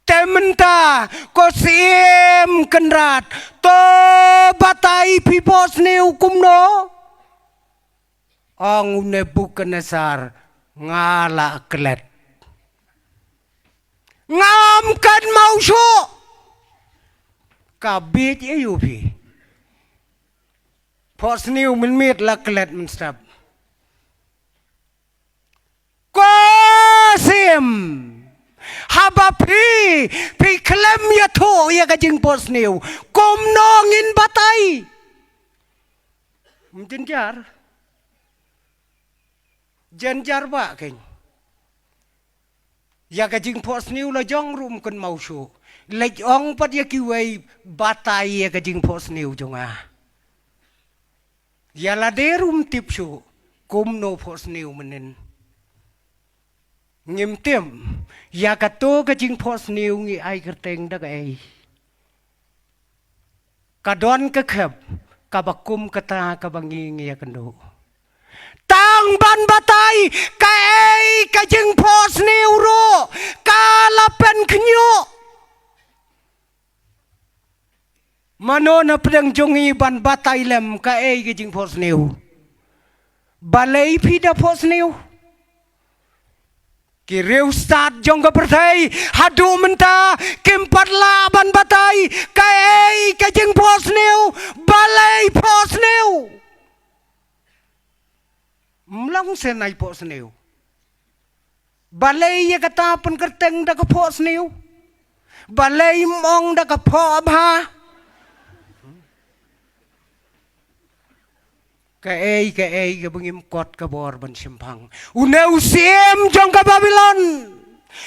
Te mynta ko Syiem Kynrad, to batai phi phohsniew kumno? Ong u Nebukadnesar, nga la klet. Ngam kynmaw shuh. Ka bieit aïu phi? Phohsniew mynmiet la klet mynstep. Ko Syiem, haba phi, phi khlem ïathuh ïa ka jingphohsniew, kumno ngin batai? Ym jynjar. Jynjar ba kein. Ïa ka jingphohsniew la jong ruh ym kynmaw shuh. Leit ong pat ïa kiwei batai ïa ka jingphohsniew jong nga. Ïa lade ruh ym tip shuh kumno phohsniew mynnin. Ngim tip ïa kato ka jingphohsniew ngi ai kyrteng da kaei. Ka don ka khep kaba kum kata kaba ngi ngi ïakynduh. Tang ban batai kaei ka jingphohsniew ruh ka la pynkhynñiuh. Mano na pdeng jong ngi ban batai lem kaei ka jingphohsniew? Balei phi da phohsniew? Ki riewstad jong ka pyrthei haduh mynta kim pat lah ban batai kaei ka jingphohsniew, balei phohsniew. Mlong se nai phohsniew. Balei ïa kata pynkyrteng da ka phohsniew? Balei ym ong da ka phohbha? Kaei kaei kaba ngim kot ka bor ban shemphang. Une u syiem jong ka Babilon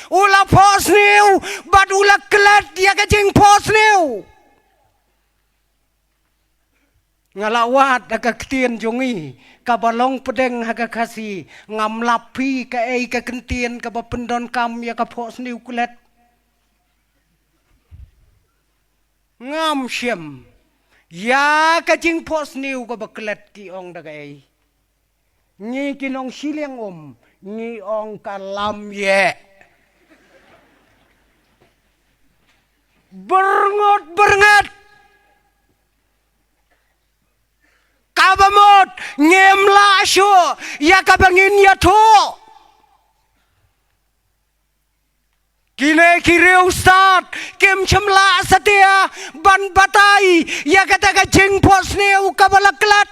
u la phohsniew bad u la klet ïa ka jingphohsniew. Nga la wad ha ka ktien jong ngi kaba long pdeng ha ka Khasi, ngam lap phi kaei ka kyntien kaba pyndonkam ïa ka phohsniew klet. Ngam shem ïa ka jingphohsniew kaba klet ki ong da kaei. Ngi ki nongshiliang um ngi ong ka lamïeh. Byrngut byrnget. Kaba mut ngim lah shuh ïa kaba ngin ïathuh. Kine ki riewstad kim shym lah satia ban batai ïa kata ka jingphohsniew kaba la klet.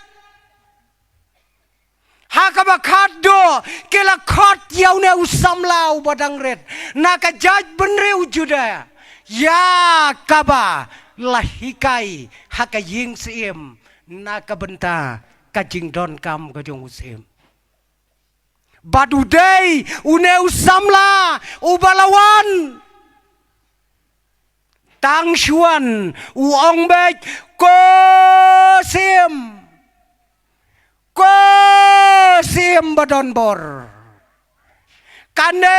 Ha kaba khatduh ki la khot ïa une u samla uba dang rit na ka jaitbynriew Juda, ïa kaba la hikai ha ka ïing syiem na ka bynta ka jingdonkam ka jong u syiem. Bad u dei une u samla uba la wan. Tang shuwa u ong beit, ko syiem, ko syiem ba don bor, kane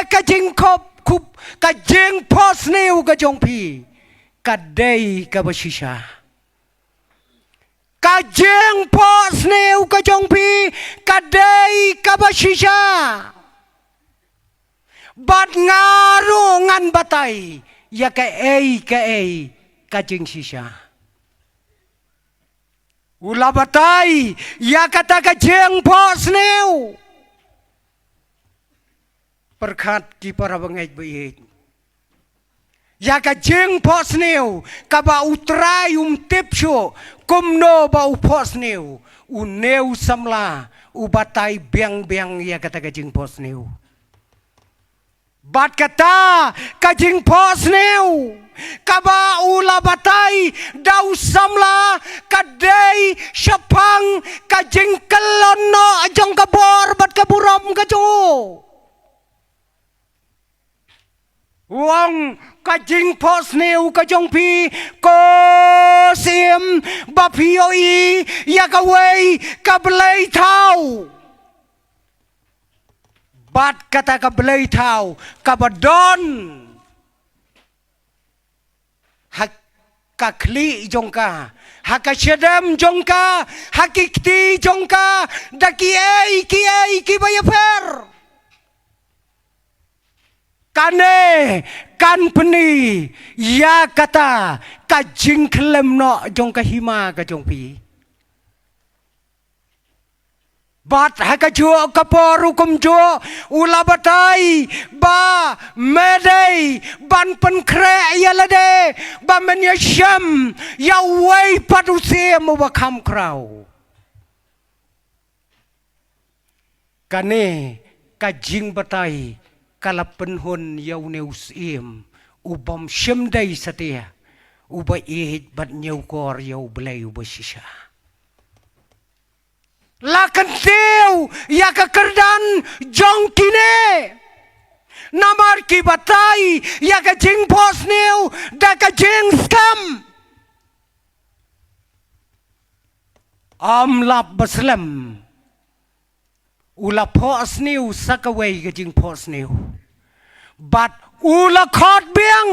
ka jingkop kop, ka jingphohsniew ka jong phi ka dei kaba shisha. Ka jingphohsniew ka jong phi ka dei kaba shisha. Bad nga ruh ngan batai ïa kaei kaei ka jingshisha. U la batai ïa kata ka jingphohsniew. Pyrkhat ki para bangeit ba ïeit, ïa ka jingphohsniew kaba U Trai um tip shuh kumno ba u phohsniew, une u samla u batai biang biang ïa kata ka jingphohsniew. Bad kata ka jingphohsniew kaba u la batai da u samla ka dei shaphang ka jingkyllon noh jong ka bor bad ka burom ka jong u. U ong, ka jingphohsniew ka jong phi, ko syiem, ba phi ïohi ïa kawei ka blei thaw. Bad kata ka blei thaw kaba don ha ka khlieh jong ka, ha ka shadem jong ka, ha ki kti jong ka, da kiei kiei kiba ïapher. Kane kan pyni ïa kata ka jingkhyllem noh jong ka hima ka jong phi. Bad ha kajuh ka por u kumjuh u la batai ba me dei ban pynkhreh ïa lade ba men ïashem ïa uwei pat u syiem uba kham khraw. Kane ka jingbatai ka la pynhun ïa une u syiem u bym shym dei satia, uba ïeit bad ñiewkor ïa U Blei uba shisha. La kyntiew ïa ka kyrdan jong kine. Namar ki batai ïa ka jingphohsniew da ka jingskhem. Ym lap ba slem, u la phohsniew sa kawei ka jingphohsniew. Bad u la khot biang.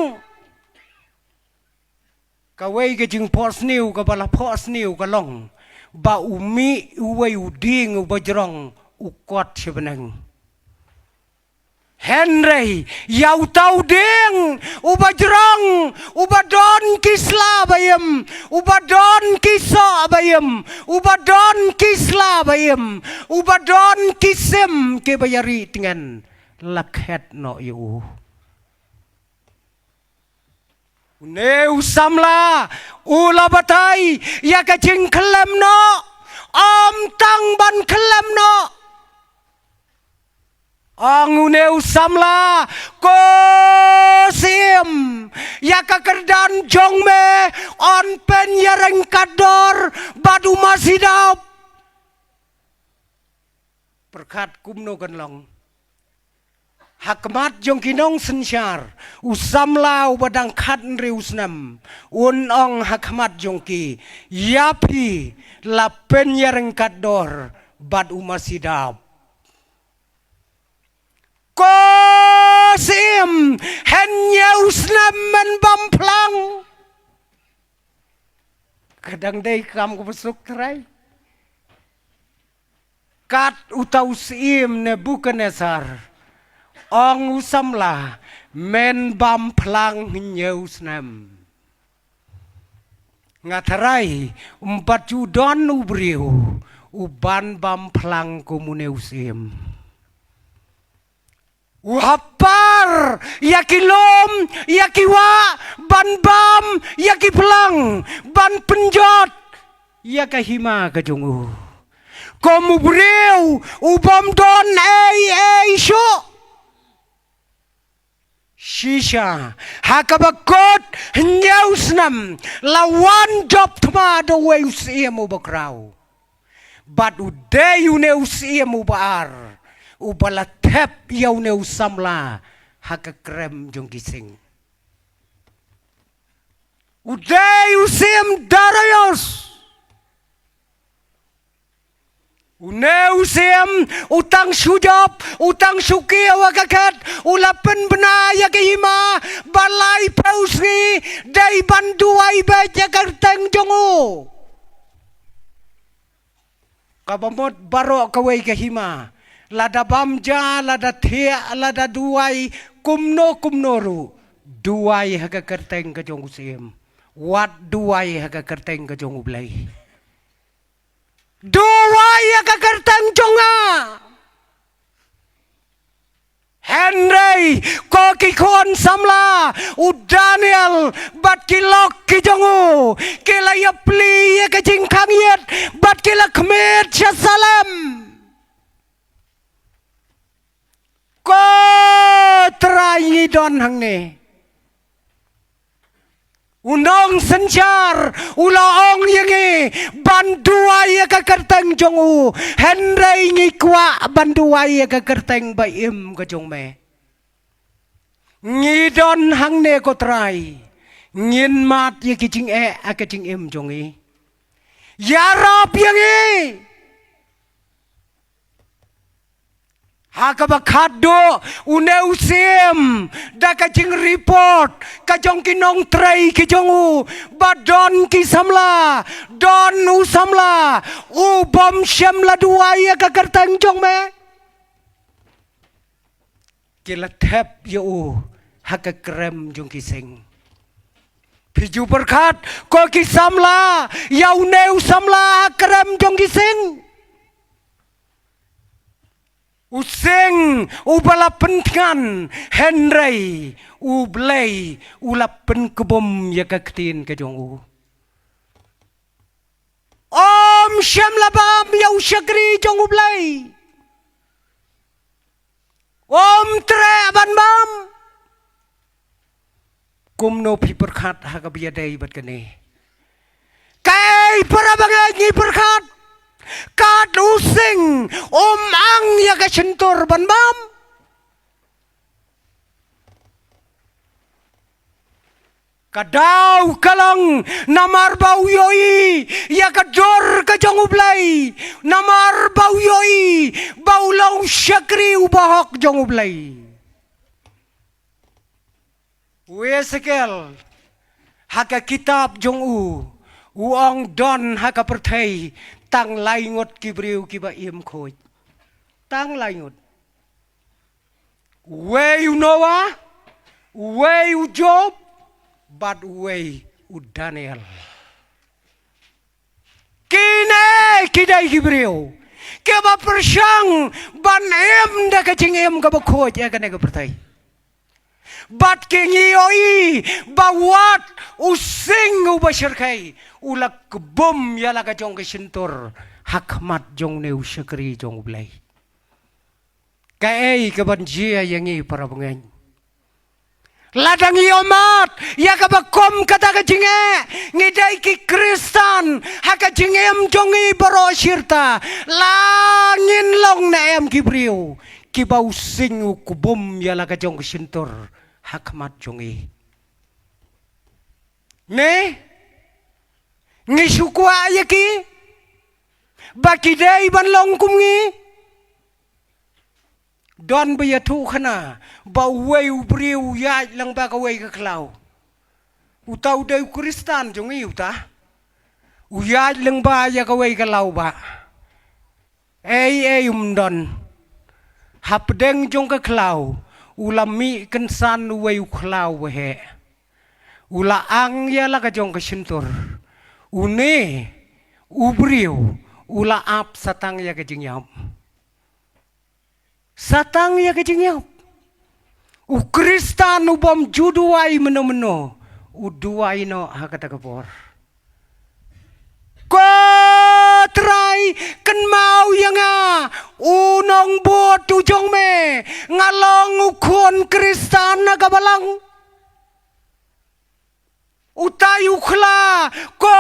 Kawei ka jingphohsniew kaba la phohsniew ka long ba u mih uwei u dieng uba jrong u kot sha bneng. Hynrei ïa uta u dieng uba jrong, uba don ki sla ba im, uba don ki soh ba im, uba don ki sla ba im, uba don ki sim kiba ïa ri tngen, la khet noh ïa u. Une u samla u la batai ïa ka jingkhyllem noh, ym tang ban khyllem noh. Ong une u samla, ko syiem, ïa ka kyrdan jong me yn pynïaryngkat dor bad u masi dap. Pyrkhat kumno kan long. Ha khmat jong ki nongsynshar, u samla uba dang khathynriew snem un ong ha khmat jong ki, ïa phi la pynïaryngkat dor bad u masi dap. Ko syiem, hynñiew snem men bam phlang. Ka dang dei kam kaba suk, Trai. Kat uta u syiem Nebukadnesar, ong u samla, men bam phlang hynñiew snem. Nga tharai ym pat ju don u briew uban bam phlang kum une u syiem. U hap par ïa ki lum, ïa ki wah, ban bam ïa ki phlang, ban pynjot ïa ka hima ka jong u. Kum u briew u bym don ei ei shuh. Shisha ha kaba kut hynñiew snem la wan jop thma da uwei u syiem uba khraw. Bad u dei une u syiem uba ar uba la thep ïa une u samla ha ka krem jong ki sing. U dei u syiem Darius. Une u syiem u tang shu jop, u tang shu kiew ha ka khet, u la pynbna ïa ka hima ba laiphew sngi dei ban duwai beit ïa ka kyrteng jong u. Kaba mut baroh kawei ka hima, lada bam ja, lada thiah, lada duwai kumno kumno ruh, duwai ha ka kyrteng ka jong u syiem. Wat duwai ha ka kyrteng ka jong u Blei. Duwai ïa ka kyrteng jong nga. Hynrei ko ki khun samla u Daniel bad ki lok ki jong u ki la ïapli ïa ka jingkhang ïit bad ki la khmih sha Salem. Ko Trai ngi don hangne. U nongsynshar u la ong ïa ngi ban duwai ïa ka kyrteng jong u. Hynrei ngi kwah ban duwai ïa ka kyrteng ba im ka jong me. Ngi don hangne ko Trai. Ngin mad ïa ki jingeh ha ka jingim jong ngi. Ïarap ïa ngi. Ha kaba khatduh une u syiem da ka jingreport ka jong ki nongtrei ki jong u ba don ki samla, don u samla u bym shym la duwai ïa ka kyrteng jong me. Ki la thep ïa u ha ka krem jong ki sing. Phi ju pyrkhat ko ki samla ïa une u samla ha krem jong ki sing. U sing uba la pynthngan hynrei u Blei u la pynkbum ïa ka ktien ka jong u. Ym shym la bam ïa u shakri jong u Blei. Ym treh ban bam. Kumno phi pyrkhat ha kaba ïadei bad kane? Kaei para bangeit ngi pyrkhat? Kat u sing um ang ïa ka shyntur ban bam. Ka daw ka long namar ba u ïohi ïa ka dur ka jong u Blei, namar ba u ïohi ba u long u shakri uba hok jong u Blei. U Esekiel ha ka kitab jong u u ong don ha ka pyrthei tang lai ngut ki briew kiba im khuid. Tang lai ngut. Uwei u Noah, uwei u Job, bad uwei u Daniel. Kine ki dei ki briew kiba pyrshang ban im da ka jingim kaba khuid ïa kane ka pyrthei. Bad ki ngi ïohi ba wat u sing uba shyrkhei u la kbum ïa la ka jong ka shyntur ha khmat jong une u shakri jong u Blei. Kaei kaban jia ïa ngi para bangeit? Lada ngi ïohmad ïa kaba kum kata ka jingeh, ngi dei ki Khristan ha ka jingim jong ngi baroh shirta. La ngin long ne em ki briew kiba u sing u kbum ïa la ka jong ka shyntur ha khmat jong ngi? Ne ngi shu kwah ïa ki ba ki dei ban long kum ngi? Don ba ïathuh khana ba uwei u briew u ïaid lyngba kawei ka khlaw. Uta u dei u Khristan jong ngi uta. U ïaid lyngba ïa kawei ka law ba ei ei um don. Hapdeng jong ka khlaw u la mih kynsan uwei u khlaw ba heh. U la ang ïa la ka jong ka shyntur. Une u briew u la ap satang ïa ka jingïap. Satang ïa ka jingïap. U Khristan u bym ju duwai mynno mynno u duwai noh ha kata ka por. Ko Trai, kynmaw ïa nga, u nongbud u jong me, nga long u khun Khristan na ka balang. Utai u khla, ko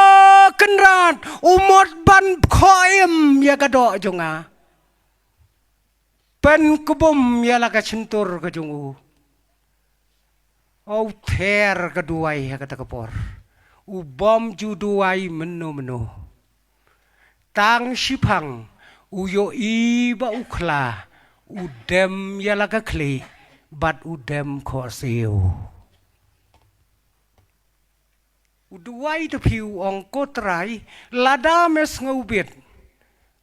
Kynrad, u mut ban khoh im ïa ka doh jong nga. Pynkbum ïa la ka shyntur ka jong u. U ther ka duwai ha kata ka por. U bym ju duwai mynno mynno. Tang shiphang u ïohi ba u khla, u dem ïa la ka khlieh bad u dem khohsiew. U duwai te phi, u ong, ko Trai, lada me sngewbit,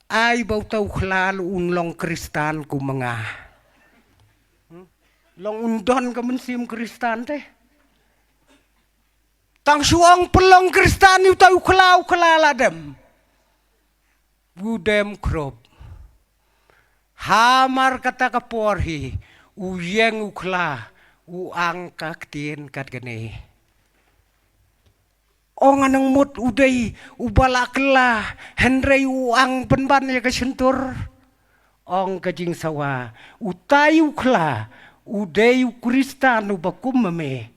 ai ba utai u khla un long Khristan kum ma nga. Hmm? Long un don ka mynsiem Khristan te. Tang shu ong pynlong Khristan ïa utai u khla, u khla la dem. U dem khrup. Hamar kata ka por hi, u ïeng u khla, u ang ka ktien kat kane. Ong, nga nang mut u dei uba la khla, hynrei u ang pynban ïa ka shyntur. Ong ka jingsawa, utai u khla, u dei u Khristan uba kum ma me.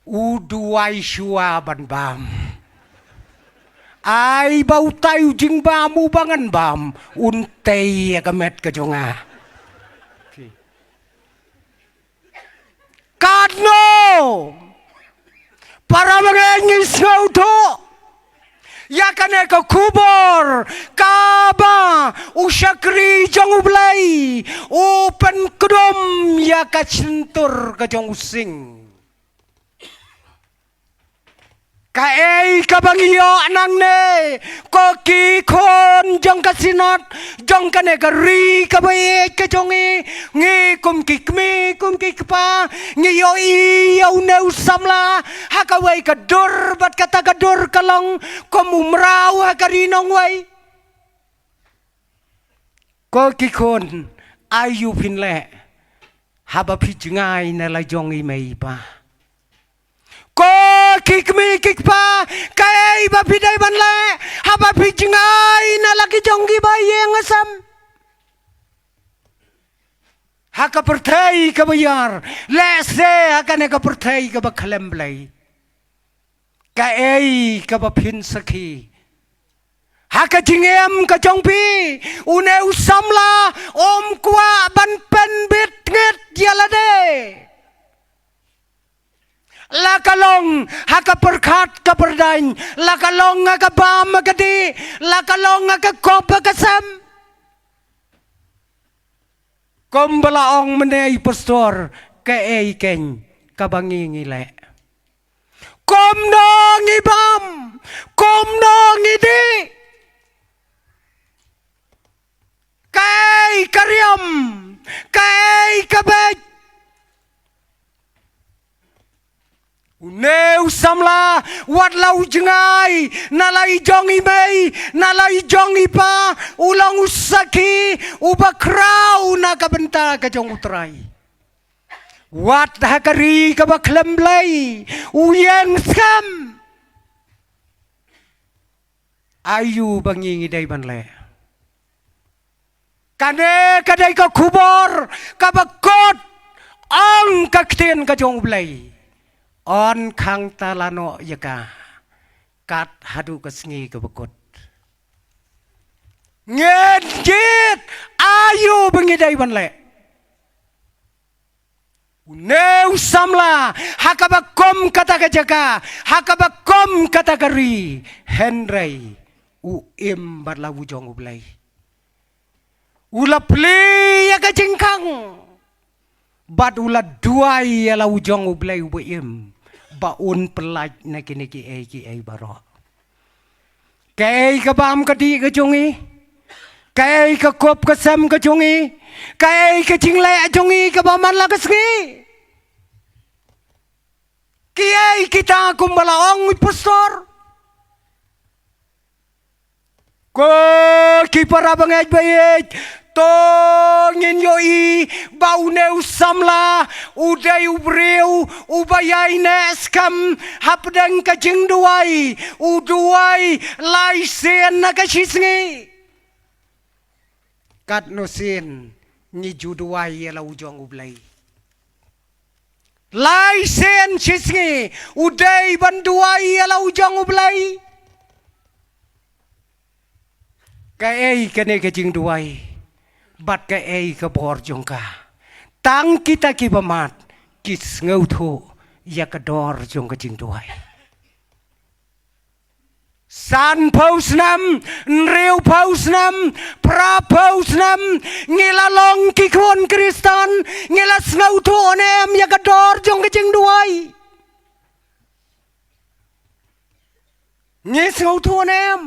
U duwai shuwa ban bam. Ai ba utai u jingbam uba ngan bam un tei ïa ka met ka jong nga. Katno para bangeit ngi sngewthuh ïa kane ka khubor kaba u shakri jong U Blei u pynkdum ïa ka shyntur ka jong u sing. Kaei kaba ngi ïoh nangne, ko ki khun jong ka Synod, jong kane ka ri kaba ïeit ka jong ngi, ngi kum ki kmie, kum ki kpa, ngi ïohi ïa une u samla ha kawei ka dur, bad kata ka dur ka long kum u mraw ha ka ri nongwei. Ko ki khun, aïu phin leh haba phi jngai na la jong i mei i pa? Ko ki kmie ki kpa, kaei ba phi dei ban leh haba phi jngai na la ki jong ki ba ïeng ha sem? Ha ka pyrthei kaba ïar, lehse ha kane ka pyrthei kaba khlem Blei, kaei kaba phin sakhi? Ha ka jingim ka jong phi, une u samla um kwah ban pynbit ngeit ïa lade. La ka long ha ka pyrkhat ka pyrdaiñ, la ka long ha ka bam ha ka dih, la ka long ha ka kop ha ka sem. Kumba la ong mynne i pastor, kaei keiñ kaba ngi ngi leh? Kumno ngi bam, kumno ngi dih? Kaei ka riam, kaei ka beit? Une u samla, wat la u jngai na la i jong i mei, na la i jong i pa, u long u sakhi uba khraw na ka bynta ka jong U Trai. Wat ha ka ri kaba khlem Blei, u ïeng skhem. Aïu ba ngi ngi dei ban leh? Kane ka dei ka khubor kaba kut, ong ka ktien ka jong U Blei. Yn khang ta la noh ïa ka kat haduh ka sngi kaba kut. Ngin jied, aïu ba ngi dei ban leh? Une u samla, ha kaba kum kata ka jaka, ha kaba kum kata ka ri, hynrei u im bad la u jong U Blei. U la plie ïa ka jingkhang bad u la duwai ïa la u jong U Blei uba im ba un pyllait na kine kiei kiei baroh. Kaei ka bam ka dih ka jong ngi? Kaei ka kop ka sem ka jong ngi? Kaei ka jingleh jong ngi kaba man la ka sngi? Kiei kita kumba la ong i pastor? Ko ki para bangeit ba ïeit, To ngin ïohi ba une u samla u dei u briew uba ïaineh skhem hapdeng ka jingduwai, u duwai lai sien na ka shisngi. Katno sien ngi ju duwai ïa la u jong U Blei? Lai sien shisngi u dei ban duwai ïa la u jong U Blei. Kaei kane ka jingduwai bad kaei ka bor jong ka? Tang kita kiba mad ki sngewthuh ïa ka dor jong ka jingduwai. Sanphew snem, hynriewphew snem, phraphew snem, ngi la long ki khun Khristan, ngi la sngewthuh ne em ïa ka dor jong ka jingduwai? Ngi sngewthuh ne em?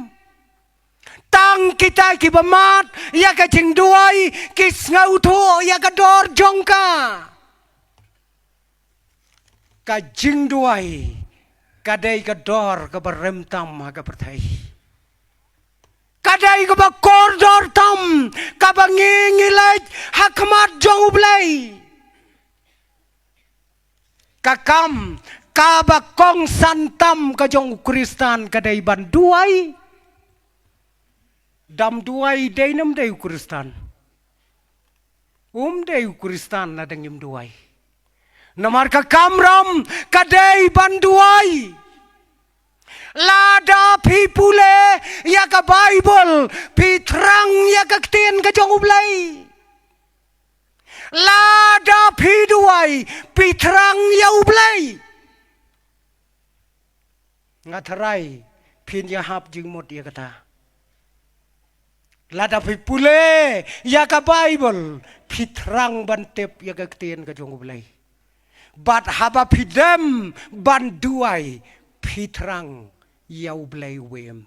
Tang kita kiba mad ïa ka jingduwai ki sngewthuh ïa ka dor jong ka. Ka jingduwai ka dei ka dor kaba rem tam ha ka pyrthei. Ka dei kaba kordor tam kaba ngi ngi leit ha khmat jong U Blei. Ka kam kaba kongsan tam ka jong u Khristan ka dei ban duwai. Dang duwai dei nam dei u Khristan? Um dei u Khristan lada ngim duwai. Namar ka kamram ka dei ban duwai. Lada phi pule ïa ka Baibl, phi thrang ïa ka ktien ka jong U Blei. Lada phi duwai, phi thrang ïa U Blei. Nga tharai phin ïahap jingmut ïa kata. Lada phi pule ïa ka Baibl, phi thrang ban tip ïa ka ktien ka jong U Blei. Bad haba phi dem ban duwai, phi thrang ïa U Blei uba im.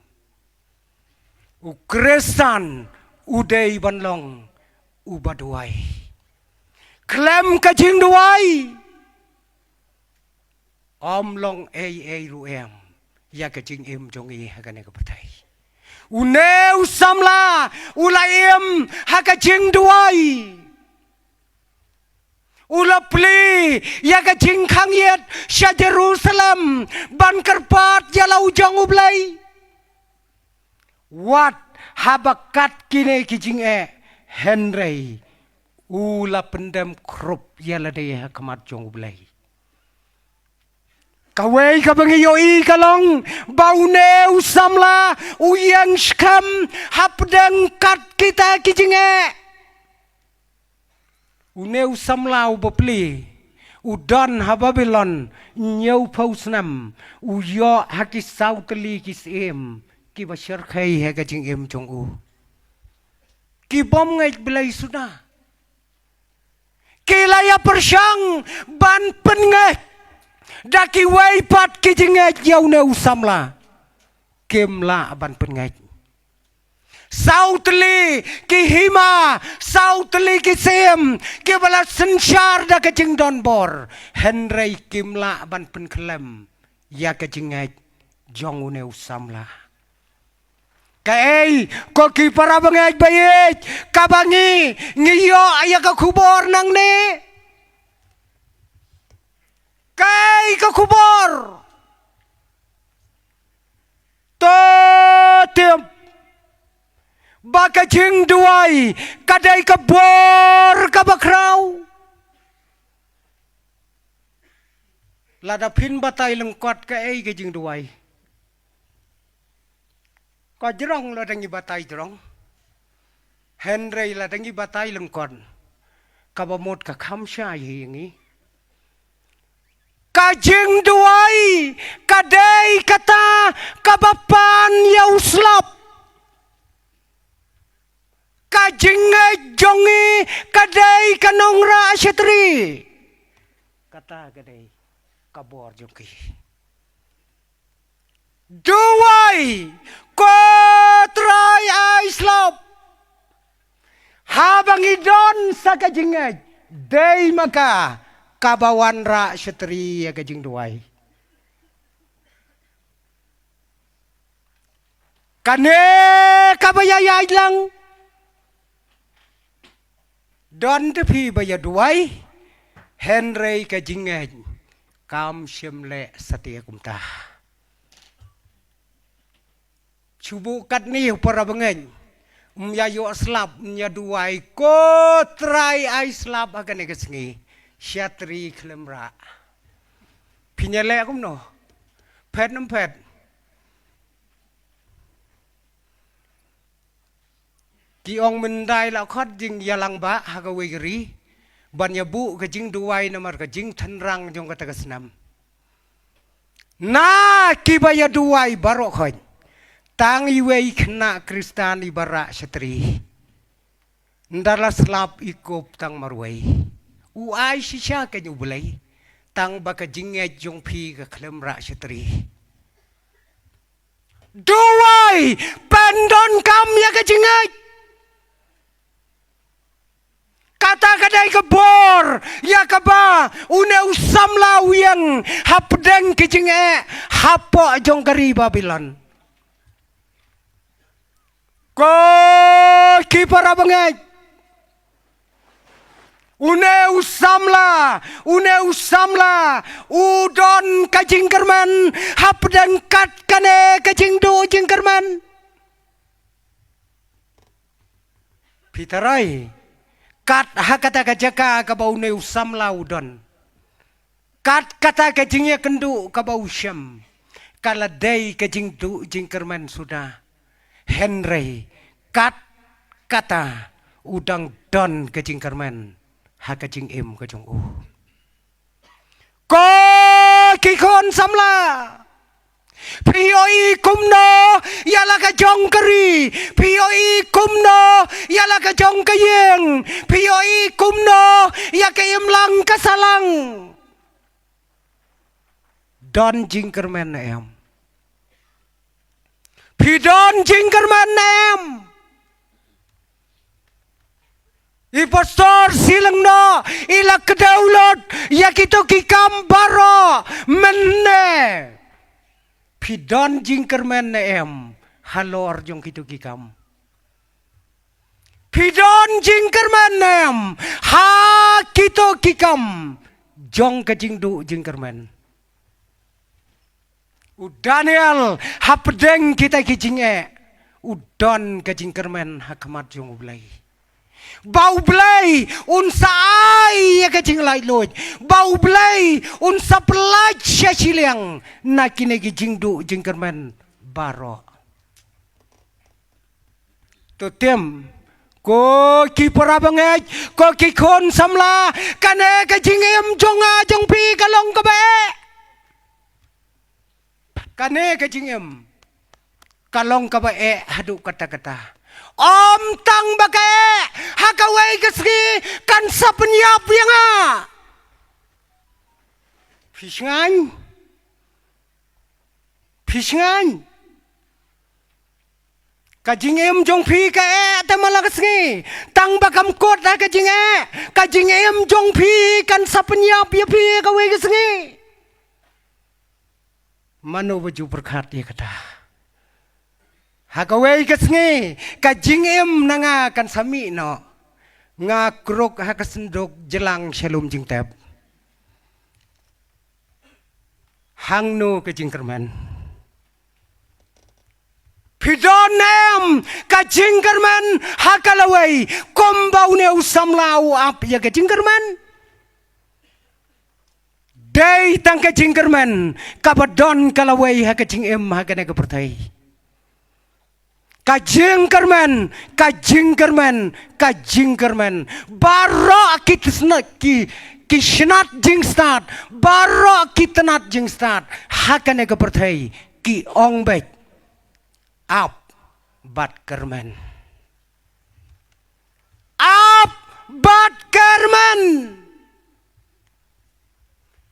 U Khristan u dei ban long uba duwai. Khlem ka jingduwai ym long ei ei ruh em ïa ka jingim jong ngi ha kane ka pyrthei. Une u samla u la im ha ka jingduwai. U la plie ïa ka jingkhang ïit sha Jerusalem ban kyrpad ïa la u jong U Blei. Wat haba kat kine ki jingeh, hynrei u la pyndem khrup ïa lade ha khmat jong U Blei. Kawei kaba ngi ïohi ka long ba une u samla u ïeng skhem hapdeng kat kita ki jingeh. Une u samla uba plie u don ha Babilon hynñiewphew snem, u ïoh ha ki saw tylli ki syiem kiba shyrkhei ha ka jingim jong u. Ki bym ngeit Blei suda. Ki la ïa pyrshang ban pynngeit da kiwei pat ki jingngeit ïa une u samla. Kim lah ban pynngeit. Saw tylli ki hima, saw tylli ki syiem kiba la synshar da ka jingdonbor, hynrei kim lah ban pynkhlem ïa ka jingngeit jong une u samla. Kaei ko ki para bangeit ba ïeit, kaba ngi ngi ïoh ïa ka khubor nangne? Kaei ka khubor? To tip ba ka jingduwai ka dei ka bor kaba khraw. Lada phin batai lyngkot kaei ka jingduwai? Ka jrong lada ngi batai jrong. Hynrei lada ngi batai lyngkot, kaba mut ka kham shai hi ngi. Ka jingduwai ka dei kata kaba pan ïa u slap. Ka jingngeit jong ngi ka dei ka nongrah shatri. Kata ka dei ka bor jong ki. Duwai, ko Trai ai slap. Haba ngi don sa ka jingngeit, dei ma ka kaba wanrah shatri ïa ka jingduwai. Kane kaba ïaid lang. Don te phi ba ïa duwai, hynrei ka jingngeit kam shym leh satia kumta. Shu buh katne para bangeit. Ym ïa ïoh slap, ym ïa duwai, ko Trai ai slap ha kane ka sngi. Shatri khlem rah. Phi ïa leh kumno? Phet nym phet. Ki ong mynta la khot jingïalang ba ha kawei ka ri ban ïa buh ka jingduwai namar ka jingtynrang jong kata ka snem. Na kiba ïa duwai baroh khoit, tang iwei khynnah Khristan iba rah shatri. Nda la slap i kup tang marwei. U ai shisha ka U Blei. Tang ba ka jingngeit jong phi ka khlem rah shatri. Duwai, pyndonkam ïa ka jingngeit. Kata ka dei ka bor ïa kaba une u samla u ïeng hapdeng ka jingeh hapoh jong ka ri Babilon. Ko ki para bangeit. Une u samla, une u samla, u don ka jingkyrmen hapdeng kat kane ka jingduh jingkyrmen. Phi tharai, kat ha kata ka jaka kaba une u samla u don. Kat kata ka jingïakynduh kaba u shem. Ka la dei ka jingduh jingkyrmen suda. Hynrei kat kata u dang don ka jingkyrmen ha ka jingim ka jong u. Ko ki khun samla. Phi ïohi kumno ïa la ka jong ka ri. Phi ïohi kumno ïa la ka jong ka ïing. Phi ïohi kumno ïa ka imlang ka sahlang. Don jingkyrmen ne em? Phi don jingkyrmen ne em? I pastor shiliang noh, i la kdew lut ïa kito ki kam baroh mynne. Phi don jingkyrmen ne em halor jong kito ki kam? Phi don jingkyrmen ne em ha kito ki kam jong ka jingduh jingkyrmen? U Daniel hapdeng kita ki jingeh u don ka jingkyrmen ha khmat jong U Blei. Ba U Blei un sa ai ïa ka jinglaitluid. Ba U Blei un sa pyllait sha shiliang na kine ki jingduh jingkyrmen baroh. To tim, ko ki para bangeit, ko ki khun samla, kane ka jingim jong nga jong phi ka long kaba eh. Kane ka jingim ka long kaba eh haduh katta katta. Ym tang ba ka eh, ha kawei ka sngi kan sa pynïap ïa nga. Phi sngewthuh? Phi sngewthuh? Ka jingim jong phi ka eh te man la ka sngi. Tang ba kam kut ha ka jingeh. Ka jingim jong phi kan sa pynïap ïa phi ha kawei ka sngi. Mano ba ju pyrkhat ïa kata? Ha kawei ka sngi ka jingim na nga kan sa mih noh. Nga kruk ha ka synduk jlang sha lum jingtep. Hangno ka jingkyrmen? Phi don ne em ka jingkyrmen ha ka lawei kumba une u samla u ap ïa ka jingkyrmen? Dei tang ka jingkyrmen kaba don ka lawei ha ka jingim ha kane ka pyrthei. Ka jingkyrmen, ka jingkyrmen, ka jingkyrmen. Baroh ki tnat, ki, ki tnat jingstad, baroh ki tnat jingstad ha kane ka pyrthei ki ong beit, ap bad kyrmen. Ap bad kyrmen.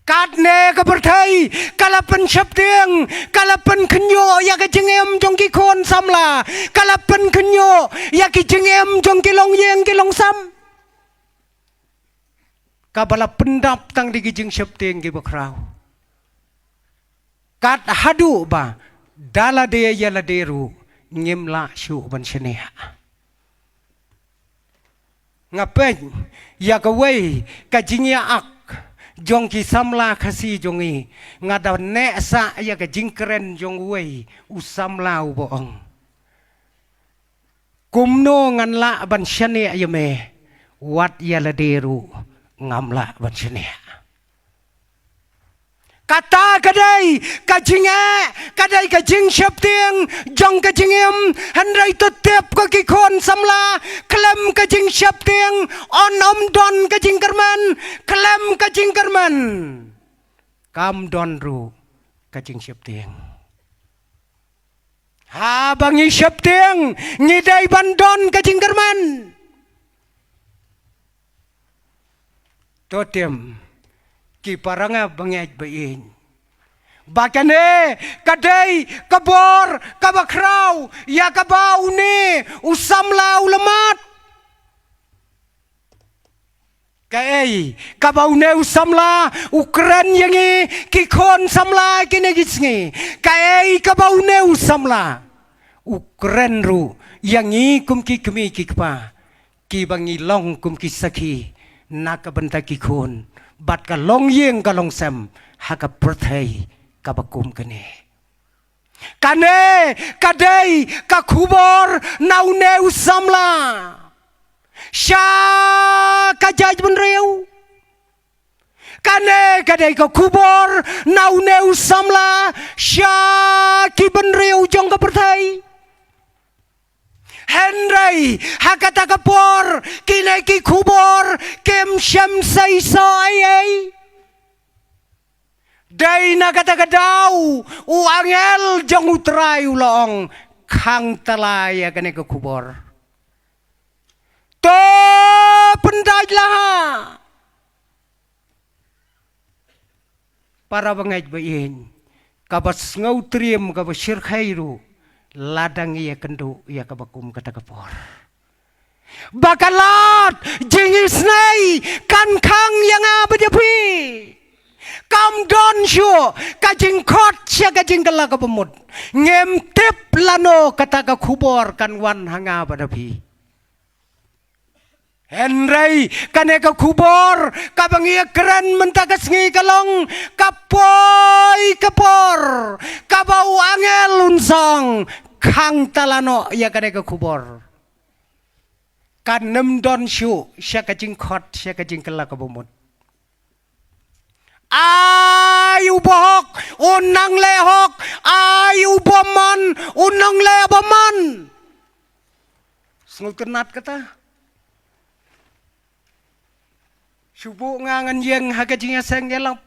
Katne ka pyrthei ka la pynsheptieng, ka la pynkhynñiuh ïa ka jingim jong ki khun samla, ka la pynkhynñiuh ïa ki jingim jong ki longïing ki longsam. Kaba la pyndap tang da ki jingsheptieng kiba khraw. Kat haduh ba da lade ïa lade ruh ngim lah shuh ban shaniah. Nga peit ïa kawei ka jingïaak jong ki samla Khasi jong ngi, nga da neh sah ïa ka jingkren jong uwei u samla uba ong, kumno ngan lah ban shaniah ïa me, wat ïa lade ruh ngam lah ban shaniah. Kata ka dei ka jingeh, ka dei ka jingsheptieng jong ka jingim. Hynrei to tip ko ki khun samla, khlem ka jingsheptieng yn ym don ka jingkyrmen, khlem ka jingkyrmen kam don ruh ka jingsheptieng. Haba ngi sheptieng, ngi dei ban don ka jingkyrmen. To tim, ki para nga bangeit ba ïeit, ba kane ka dei ka bor kaba khraw ïa kaba une u samla u la mad. Kaei kaba une u samla u kren ïa ngi ki khun samla kine ki sngi? Kaei kaba une u samla u kren ruh ïa ngi kum ki kmie ki kpa, kiba ngi long kum ki sakhi na ka bynta ki khun bad ka longïing ka longsem ha ka pyrthei kaba kum kane? Kane ka dei ka khubor na une u samla sha ka jaitbynriew. Kane ka dei ka khubor na une u samla sha ki bynriew jong ka pyrthei. Hynrei ha kata ka por kine ki khubor kim shym seisoh ei ei. Dei na kata ka daw u angel jong U Trai u la ong, khang tala ïa kane ka khubor. To pyndait la ha. Para bangeit ba ïeit, kaba sngewtriem kaba shyrkhei ruh lada ngi ïakynduh ïa kaba kum kata ka por. Ba ka lad jingisynei kan khang ïa nga bad ïa phi. Kam don shuh ka jingkhot sha ka jingkylla kaba mut. Ngim tip lano kata ka khubor kan wan ha nga bad ha phi. Hynrei kane ka khubor kaba ngi ïakren mynta ka sngi ka long, ka poi ka por kaba u angel un sa ong, khang tala noh ïa kane ka khubor. Kan ym don shuh sha ka jingkhot sha ka jingkylla kaba mut. Ai u bahok un nang leh hok, ai u bymman un nang leh bymman. Sngewtynnat kata. Shu buh nga ngan ïeng ha ka jingïaseng ïalap.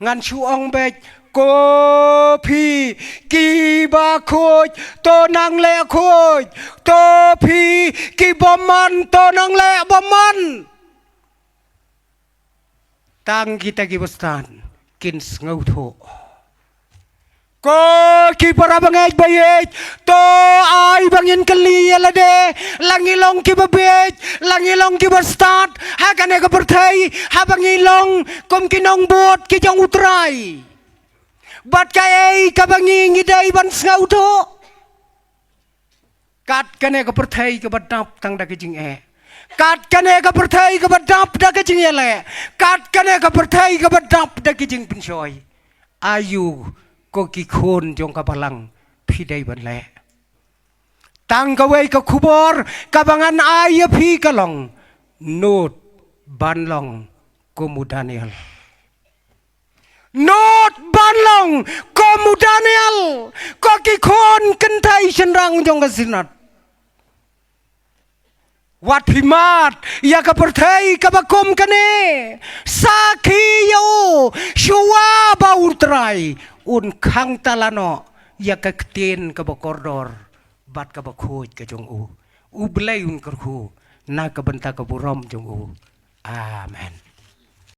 Ngan shu ong beit, ko phi kiba khuid, to nang leh khuid. To phi ki bymman, to nang leh bymman. Tang kita kiba stad kin sngewthuh. Ko ki para bangeit ba ïeit, to ai ba ngin kylli ïa lade, la ngi long kiba bieit, la ngi long kiba stad ha kane ka pyrthei, haba ngi long kum ki nongbud ki jong U Trai. Bad kaei kaba ngi ngi dei ban sngewthuh? Kat kane ka pyrthei kaba dap tang da ka jingeh, kat kane ka pyrthei kaba dap da ka jingïaleh, kat kane ka pyrthei kaba dap da ka jingpynshoi, aïu ko ki khun jong ka balang phi dei ban leh? Tang kawei ka khubor kaba ngan ai ïa phi ka long, nud ban long kum u Daniel. Nud ban long kum u Daniel. Ko ki khun kynthei shynrang jong ka Synod, wat phi mad ïa ka pyrthei kaba kum kane. Sakhi ïa u shuwa ba U Trai un khang tala noh ïa ka ktien kaba kordor bad kaba khuid ka jong u. U Blei un kyrkhu na ka bynta ka burom jong u. Amen.